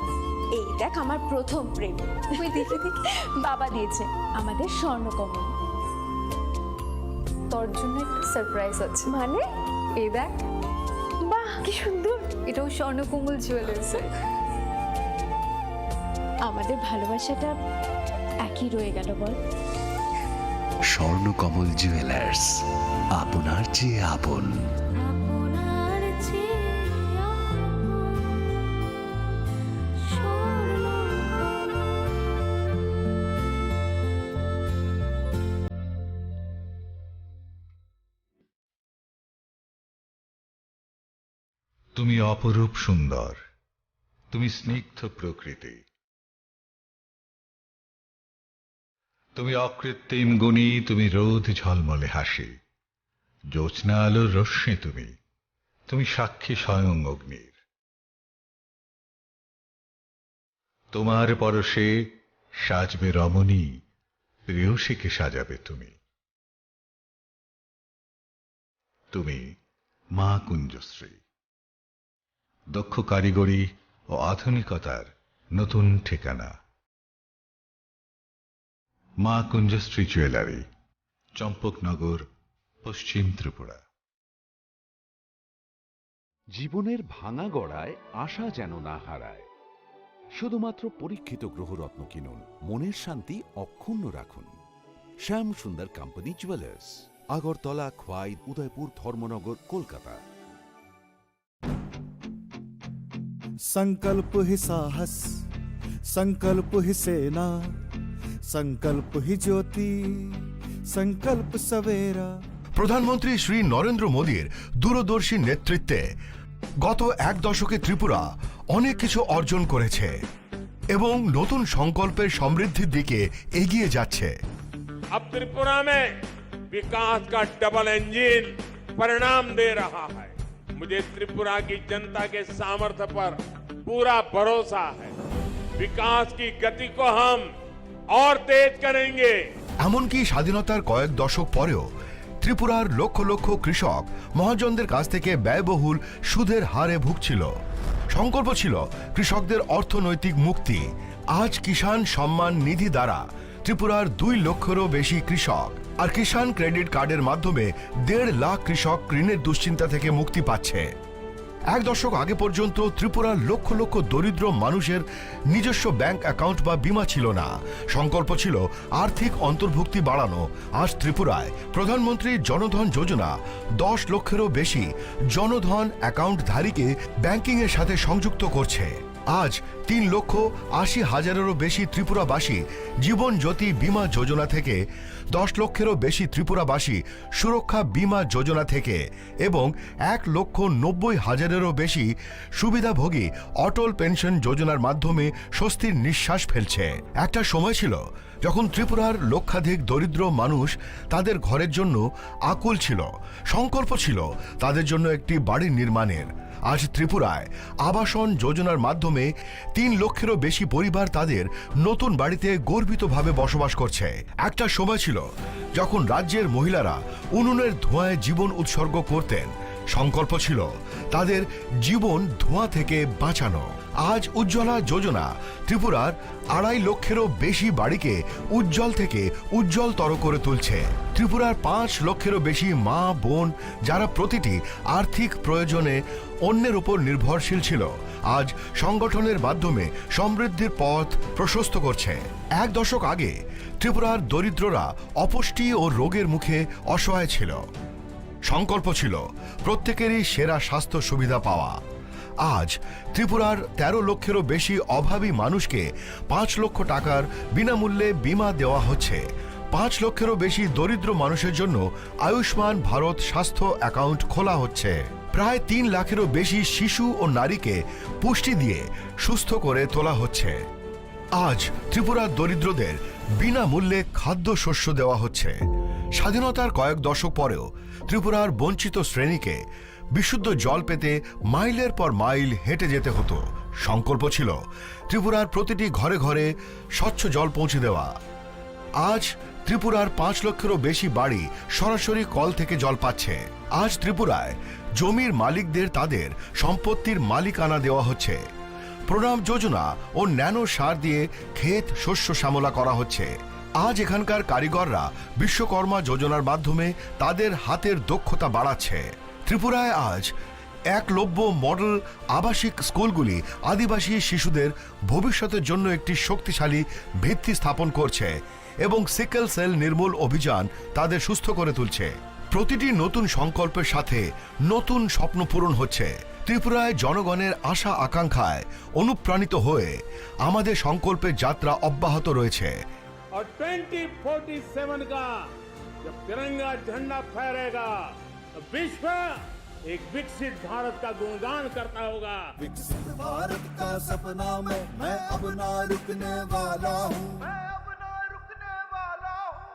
এই দেখ, আমার প্রথম প্রেম। ওই দেখি, দেখি। বাবা দিয়েছে, আমাদের স্বর্ণকমল। তোর জন্য একটা সারপ্রাইজ আছে। মানে? এই দেখ। বাহ, কি সুন্দর। এটাও স্বর্ণকমল জুয়েলার্সের। আমাদের ভালোবাসাটা একই রয়ে গেল, বল? স্বর্ণকমল জুয়েলার্স, আপনার চেয়ে আপন। আপনার চেয়ে আপন, স্বর্ণকমল। তুমি অপরূপ সুন্দর, তুমি স্নিগ্ধ প্রকৃতি, তুমি অকৃত্রিম গুণী, তুমি রোদ ঝলমলে হাসি, জ্যোৎস্না আলোর রশ্মি তুমি, তুমি সাক্ষী স্বয়ং অগ্নির। তোমার পরশে সাজবে রমণী, প্রেয়সীকে সাজাবে তুমি। তুমি মা কুঞ্জশ্রী, দক্ষ কারিগরি ও আধুনিকতার নতুন ঠিকানা। মা কুঞ্জশ্রী জুয়েলারি, চম্পকনগর, পশ্চিম ত্রিপুরা। জীবনের ভাঙা গড়ায় আশা যেন না হারায়। শুধুমাত্র পরীক্ষিত গ্রহরত্ন কিনুন, মনের শান্তি অক্ষুণ্ণ রাখুন। শ্যাম সুন্দর কোম্পানি জুয়েলার্স, আগরতলা, খোয়াই, উদয়পুর, ধর্মনগর, কলকাতা। संकल्प ही साहस, संकल्प ही सेना, संकल्प ही ज्योति, संकल्प सवेरा। প্রধানমন্ত্রী শ্রী নরেন্দ্র মোদীর দূরদর্শী নেতৃত্বে গত এক দশকে ত্রিপুরা অনেক কিছু অর্জন করেছে এবং নতুন সংকল্পের সমৃদ্ধির দিকে এগিয়ে যাচ্ছে। अब त्रिपुरा में विकास का डबल इंजन परिणाम दे रहा है। मुझे त्रिपुरा की जनता के सामर्थ्य पर पूरा भरोसा है। विकास की गति को हम और तेज करेंगे। এমনকি স্বাধীনতার কয়েক দশক পরেও ত্রিপুরার লক্ষ লক্ষ কৃষক মহাজনদের কাছ থেকে ব্যয়বহুল সুদের হারে ভুগছিল। সংকল্প ছিল কৃষকদের অর্থনৈতিক মুক্তি। আজ কিষাণ সম্মান নিধি দ্বারা ত্রিপুরার দুই লক্ষেরও বেশি কৃষক আর কিষাণ ক্রেডিট কার্ডের মাধ্যমে দেড় লাখ কৃষক ঋণের দুশ্চিন্তা থেকে মুক্তি পাচ্ছে। এক দশক আগে পর্যন্ত ত্রিপুরার লক্ষ লক্ষ দরিদ্র মানুষের নিজস্ব ব্যাংক অ্যাকাউন্ট বা বীমা ছিল না। সংকল্প ছিল আর্থিক অন্তর্ভুক্তি বাড়ানো। আজ ত্রিপুরায় প্রধানমন্ত্রী জনধন যোজনা দশ লক্ষেরও বেশি জনধন অ্যাকাউন্টধারীকে ব্যাংকিংয়ের সাথে সংযুক্ত করছে। আজ তিন লক্ষ আশি হাজারেরও বেশি ত্রিপুরাবাসী জীবন জ্যোতি বীমা যোজনা থেকে, দশ লক্ষেরও বেশি ত্রিপুরাবাসী সুরক্ষা বীমা যোজনা থেকে এবং এক লক্ষ নব্বই হাজারেরও বেশি সুবিধাভোগী অটল পেনশন যোজনার মাধ্যমে স্বস্তির নিঃশ্বাস ফেলছে। একটা সময় ছিল যখন ত্রিপুরার লক্ষাধিক দরিদ্র মানুষ তাদের ঘরের জন্য আকুল ছিল, সংকল্প ছিল তাদের জন্য একটি বাড়ি নির্মাণের। আজ ত্রিপুরায় আবাসন যোজনার মাধ্যমে তিন লক্ষেরও বেশি পরিবার তাদের নতুন বাড়িতে গর্বিতভাবে বসবাস করছে। একটা সময় ছিল যখন রাজ্যের মহিলারা উনুনের ধোঁয়ায় জীবন উৎসর্গ করতেন। সংকল্প ছিল তাদের জীবন ধোঁয়া থেকে বাঁচানো। আজ উজ্জ্বলা যোজনা ত্রিপুরার আড়াই লক্ষেরও বেশি বাড়িকে উজ্জ্বল থেকে উজ্জ্বলতর করে তুলছে। ত্রিপুরার পাঁচ লক্ষেরও বেশি মা বোন, যারা প্রতিটি আর্থিক প্রয়োজনে অন্যের উপর নির্ভরশীল ছিল, আজ সংগঠনের মাধ্যমে সমৃদ্ধির পথ প্রশস্ত করছে। এক দশক আগে ত্রিপুরার দরিদ্ররা অপুষ্টি ও রোগের মুখে অসহায় ছিল। সংকল্প ছিল প্রত্যেকেরই সেরা স্বাস্থ্য সুবিধা পাওয়া। আজ ত্রিপুরার তেরো লক্ষেরও বেশি অভাবী মানুষকে পাঁচ লক্ষ টাকার বিনামূল্যে বীমা দেওয়া হচ্ছে। পাঁচ লক্ষেরও বেশি দরিদ্র মানুষের জন্য আয়ুষ্মান ভারত স্বাস্থ্য অ্যাকাউন্ট খোলা হচ্ছে। প্রায় তিন লাখেরও বেশি শিশু ও নারীকে পুষ্টি দিয়ে সুস্থ করে তোলা হচ্ছে। আজ ত্রিপুরার দরিদ্রদের বিনামূল্যে খাদ্যশস্য দেওয়া হচ্ছে। স্বাধীনতার কয়েক দশক পরেও ত্রিপুরার বঞ্চিত শ্রেণীকে বিশুদ্ধ জল পেতে মাইলের পর মাইল হেঁটে যেতে হতো। সংকল্প ছিল ত্রিপুরার প্রতিটি ঘরে ঘরে স্বচ্ছ জল পৌঁছে দেওয়া। আজ ত্রিপুরার পাঁচ লক্ষেরও বেশি বাড়ি সরাসরি কল থেকে জল পাচ্ছে। আজ ত্রিপুরায় জমির মালিকদের তাদের সম্পত্তির মালিকানা দেওয়া হচ্ছে। প্রণাম যোজনা ও ন্যানো সার দিয়ে ক্ষেত শস্য শ্যামলা করা হচ্ছে। আজ এখানকার কারিগররা বিশ্বকর্মা যোজনার মাধ্যমে তাদের হাতের দক্ষতা বাড়াচ্ছে। ত্রিপুরায় আজ একলব্য মডেল আবাসিক স্কুলগুলি আদিবাসী শিশুদের ভবিষ্যতের জন্য একটি শক্তিশালী ভিত্তি স্থাপন করছে এবং সিকেল সেল নির্মূল অভিযান তাদের সুস্থ করে তুলছে। প্রতিটি নতুন সংকল্পের সাথে নতুন স্বপ্ন পূরণ হচ্ছে। ত্রিপুরায় জনগণের আশা আকাঙ্ক্ষায় অনুপ্রাণিত হয়ে আমাদের সংকল্পের যাত্রা অব্যাহত রয়েছে। और ट्वेंटी फ़ोर्टी सेवन का जब तिरंगा झंडा फहरेगा, तो विश्व एक विकसित भारत का गुणगान करता होगा। विकसित भारत का सपना में मैं अब ना रुकने वाला हूँ। मैं अब ना रुकने वाला हूँ।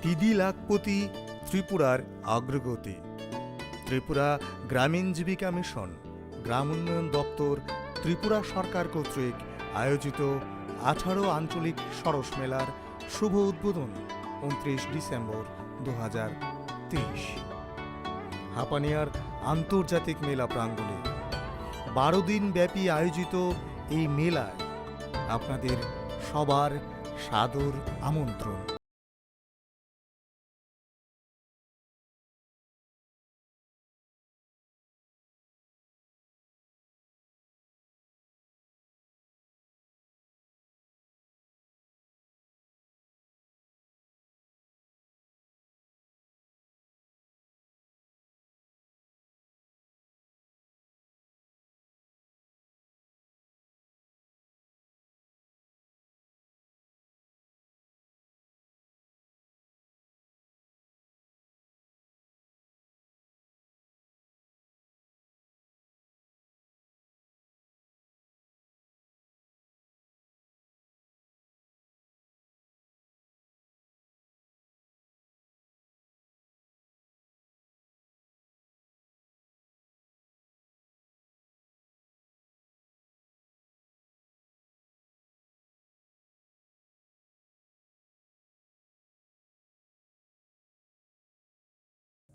টিডি লাখপতি ত্রিপুরার অগ্রগতি। ত্রিপুরা গ্রামীণ জীবিকা মিশন, গ্রাম উন্নয়ন দপ্তর, ত্রিপুরা সরকার কর্তৃক আয়োজিত আঠারো আঞ্চলিক সরস মেলার শুভ উদ্বোধন ঊনত্রিশ ডিসেম্বর দু হাজার তেইশ। হাপানিয়ার আন্তর্জাতিক মেলা প্রাঙ্গণে বারো দিন ব্যাপী আয়োজিত এই মেলায় আপনাদের সবার সাদর আমন্ত্রণ।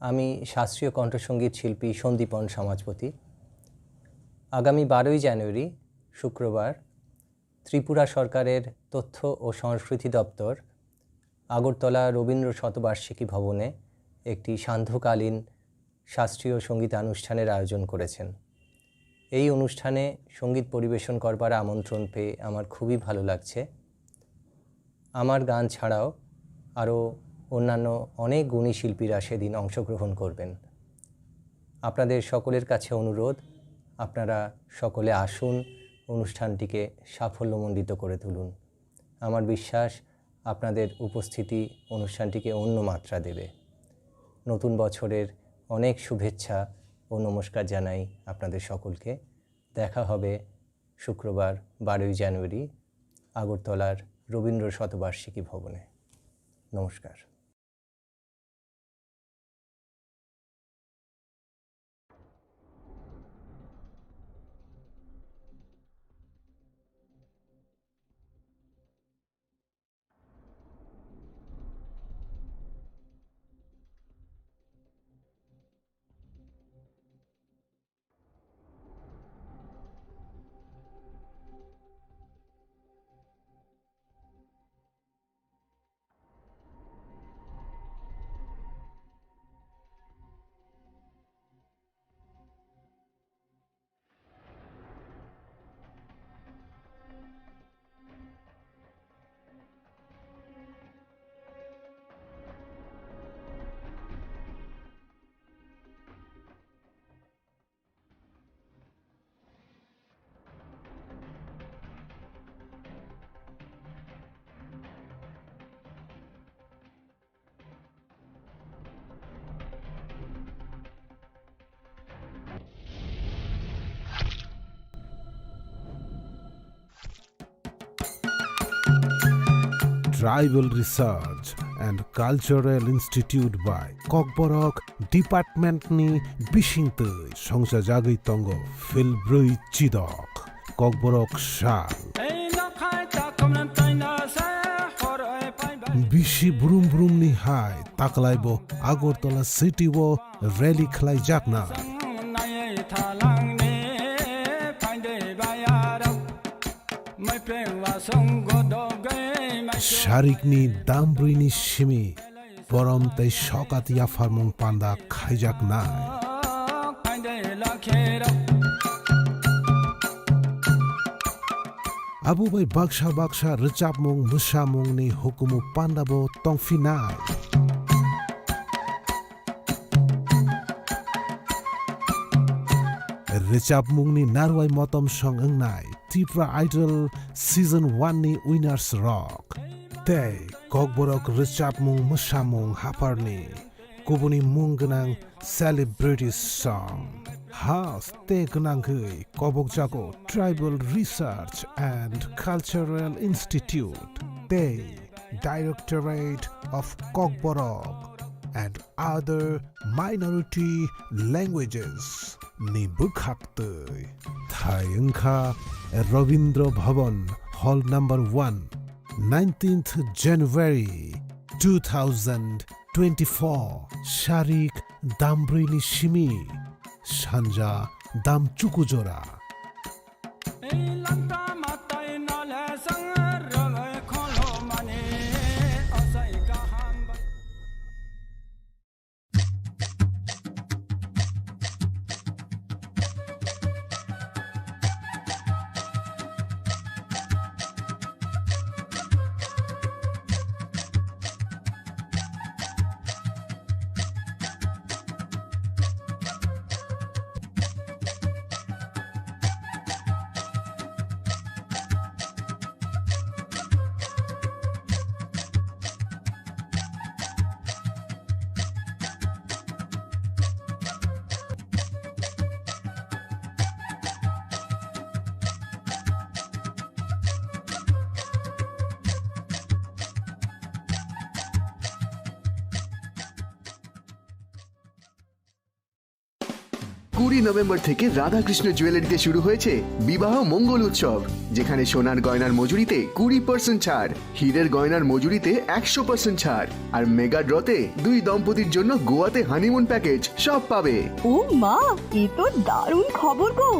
আমি শাস্ত্রীয় কণ্ঠসঙ্গীত শিল্পী সন্দীপন সমাজপতি। আগামী বারোই জানুয়ারি, শুক্রবার, ত্রিপুরা সরকারের তথ্য ও সংস্কৃতি দপ্তর আগরতলা রবীন্দ্র শতবার্ষিকী ভবনে একটি সান্ধ্যকালীন শাস্ত্রীয় সঙ্গীতানুষ্ঠানের আয়োজন করেছেন। এই অনুষ্ঠানে সঙ্গীত পরিবেশন করবার আমন্ত্রণ পেয়ে আমার খুবই ভালো লাগছে। আমার গান ছাড়াও আরও অন্যান্য অনেক গুণী শিল্পীরা সেদিন অংশগ্রহণ করবেন। আপনাদের সকলের কাছে অনুরোধ, আপনারা সকলে আসুন, অনুষ্ঠানটিকে সাফল্যমণ্ডিত করে তুলুন। আমার বিশ্বাস, আপনাদের উপস্থিতি অনুষ্ঠানটিকে অন্য মাত্রা দেবে। নতুন বছরের অনেক শুভেচ্ছা ও নমস্কার জানাই আপনাদের সকলকে। দেখা হবে শুক্রবার, বারোই জানুয়ারি, আগরতলার রবীন্দ্র শতবার্ষিকী ভবনে। নমস্কার। Tribal Research and Cultural Institute by Kokborok Department ni bisingtwi songchajagwi tongo Philbrwi Chidok, Kokborok Sal. Bisi brum brum ni hai taklai bo Agartala city o rally khlaijakna. Sarikni dambrwini simi borom tei sokat yapharmung panda khaijaknai. Abo bai baksa baksa rwchapmung mwsamungni hukumu pandabo tongphinai. Rwchapmungni narwai motom song wngnai Tipra Idol Season one ni winners rok tei Kokborok rwchapmung mwsamung hapharni kubuni mung gwnang celebrity song. Has tei gwnangwi kobokjago Tribal Research and Cultural Institute tei Directorate of Kokborok and other minority languages ni bwkhaktwi. Thai wngkha Rabindra Bhavan, Hall number one, nineteenth January two thousand twenty-four, Sharik Dambrui ni simi, Sanja Damchuku jora. কুড়ি নভেম্বর থেকে রাধাকৃষ্ণ জুয়েলারিতে শুরু হয়েছে বিবাহ মঙ্গল উৎসব, যেখানে সোনার গয়নার মজুরিতে কুড়ি পার্সেন্ট ছাড়, হীরের গয়নার মজুরিতে একশো পার্সেন্ট ছাড়, আর মেগা ড্রতে দুই দম্পতির জন্য গোয়াতে হানিমুন প্যাকেজ, সব পাবে। ও মা, এ তো দারুণ খবর গো।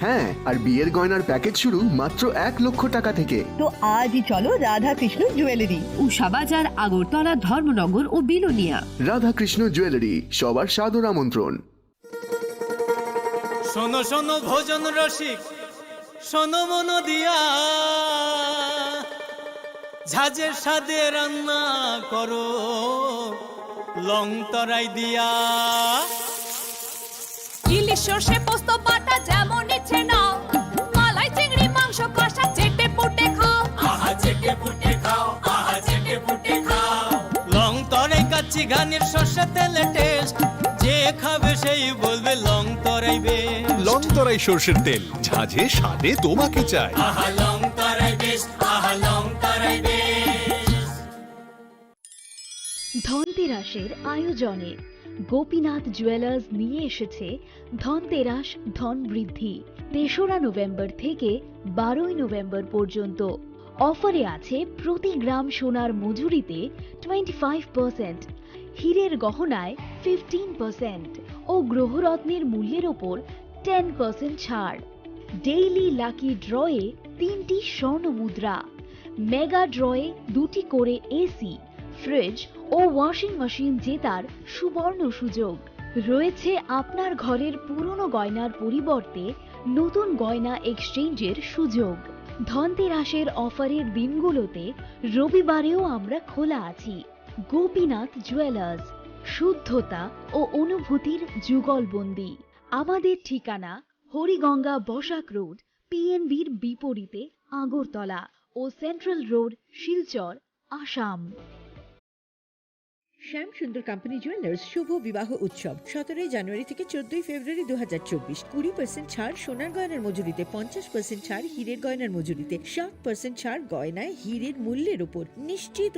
হ্যাঁ, আর বিয়ের গয়নার প্যাকেজ শুরু মাত্র এক লক্ষ টাকা থেকে। তো আজই চলো রাধাকৃষ্ণ জুয়েলারি। উষা বাজার, আগরতলা, ধর্মনগর ও বিলোনিয়া। রাধাকৃষ্ণ জুয়েলারি, সবার সাদর আমন্ত্রণ। শোনো শোনো ভোজন রসিক, শোনো মন দিয়া, ঝাঁঝের স্বাদে রান্না করো লং তরাই দিয়া। ইলিশ সর্ষে পোস্ত বাটা যেমন ইচ্ছে নাও, মালাই চিংড়ি মাংস কষা চেটে পুটে খাও। আহা চেটে পুটে খাও, আহা চেটে পুটে খাও। লং তরাই কাচ্চি ঘানির সর্ষে তেলে টেস্ট, যে খাবে সেই বলবে লং তরাই বেস্ট। লং তরাই সর্ষের তেল, ঝাঁঝে স্বাদে তোমাকে চাই। আহা লং তরাই বেস্ট, আহা লং তরাই বেস্ট। ধনতেরাসের আয়োজনে গোপীনাথ জুয়েলার্স নিয়ে এসেছে ধনতেরাস ধন বৃদ্ধি। তেসরা নভেম্বর থেকে বারোই নভেম্বর পর্যন্ত। অফারে আছে প্রতি গ্রাম সোনার মজুরিতে টোয়েন্টি ফাইভ পার্সেন্ট, হীরের গহনায় ফিফটিন পার্সেন্ট ও গ্রহরত্নের মূল্যের ওপর টেন পার্সেন্ট ছাড়। ডেইলি লাকি ড্রয়ে তিনটি স্বর্ণ মুদ্রা, মেগা ড্রয়ে দুটি করে এসি, ফ্রিজ ও ওয়াশিং মেশিন জেতার সুবর্ণ সুযোগ। রয়েছে আপনার ঘরের পুরনো গয়নার পরিবর্তে নতুন গয়না এক্সচেঞ্জের সুযোগ। ধনতেরাসের অফারের দিনগুলোতে রবিবারেও আমরা খোলা আছি। গোপীনাথ জুয়েলার্স, শুদ্ধতা ও অনুভূতির যুগলবন্দি। আমাদের ঠিকানা হরিগঙ্গা বসাক রোড, পিএনবির বিপরীতে আগরতলা ও সেন্ট্রাল রোড, শিলচর, আসাম। শ্যাম সুন্দর কোম্পানি জুয়েলার্স শুভ বিবাহ উৎসব সতেরোই জানুয়ারি থেকে চোদ্দই ফেব্রুয়ারি দু হাজার চব্বিশ। কুড়ি পার্সেন্ট ছাড় সোনার গয়নার মজুরিতে, পঞ্চাশ পার্সেন্ট ছাড় হীরের গয়নার মজুরিতে, ষাট পার্সেন্ট ছাড় গয়নায় হীরের মূল্যের উপর। নিশ্চিত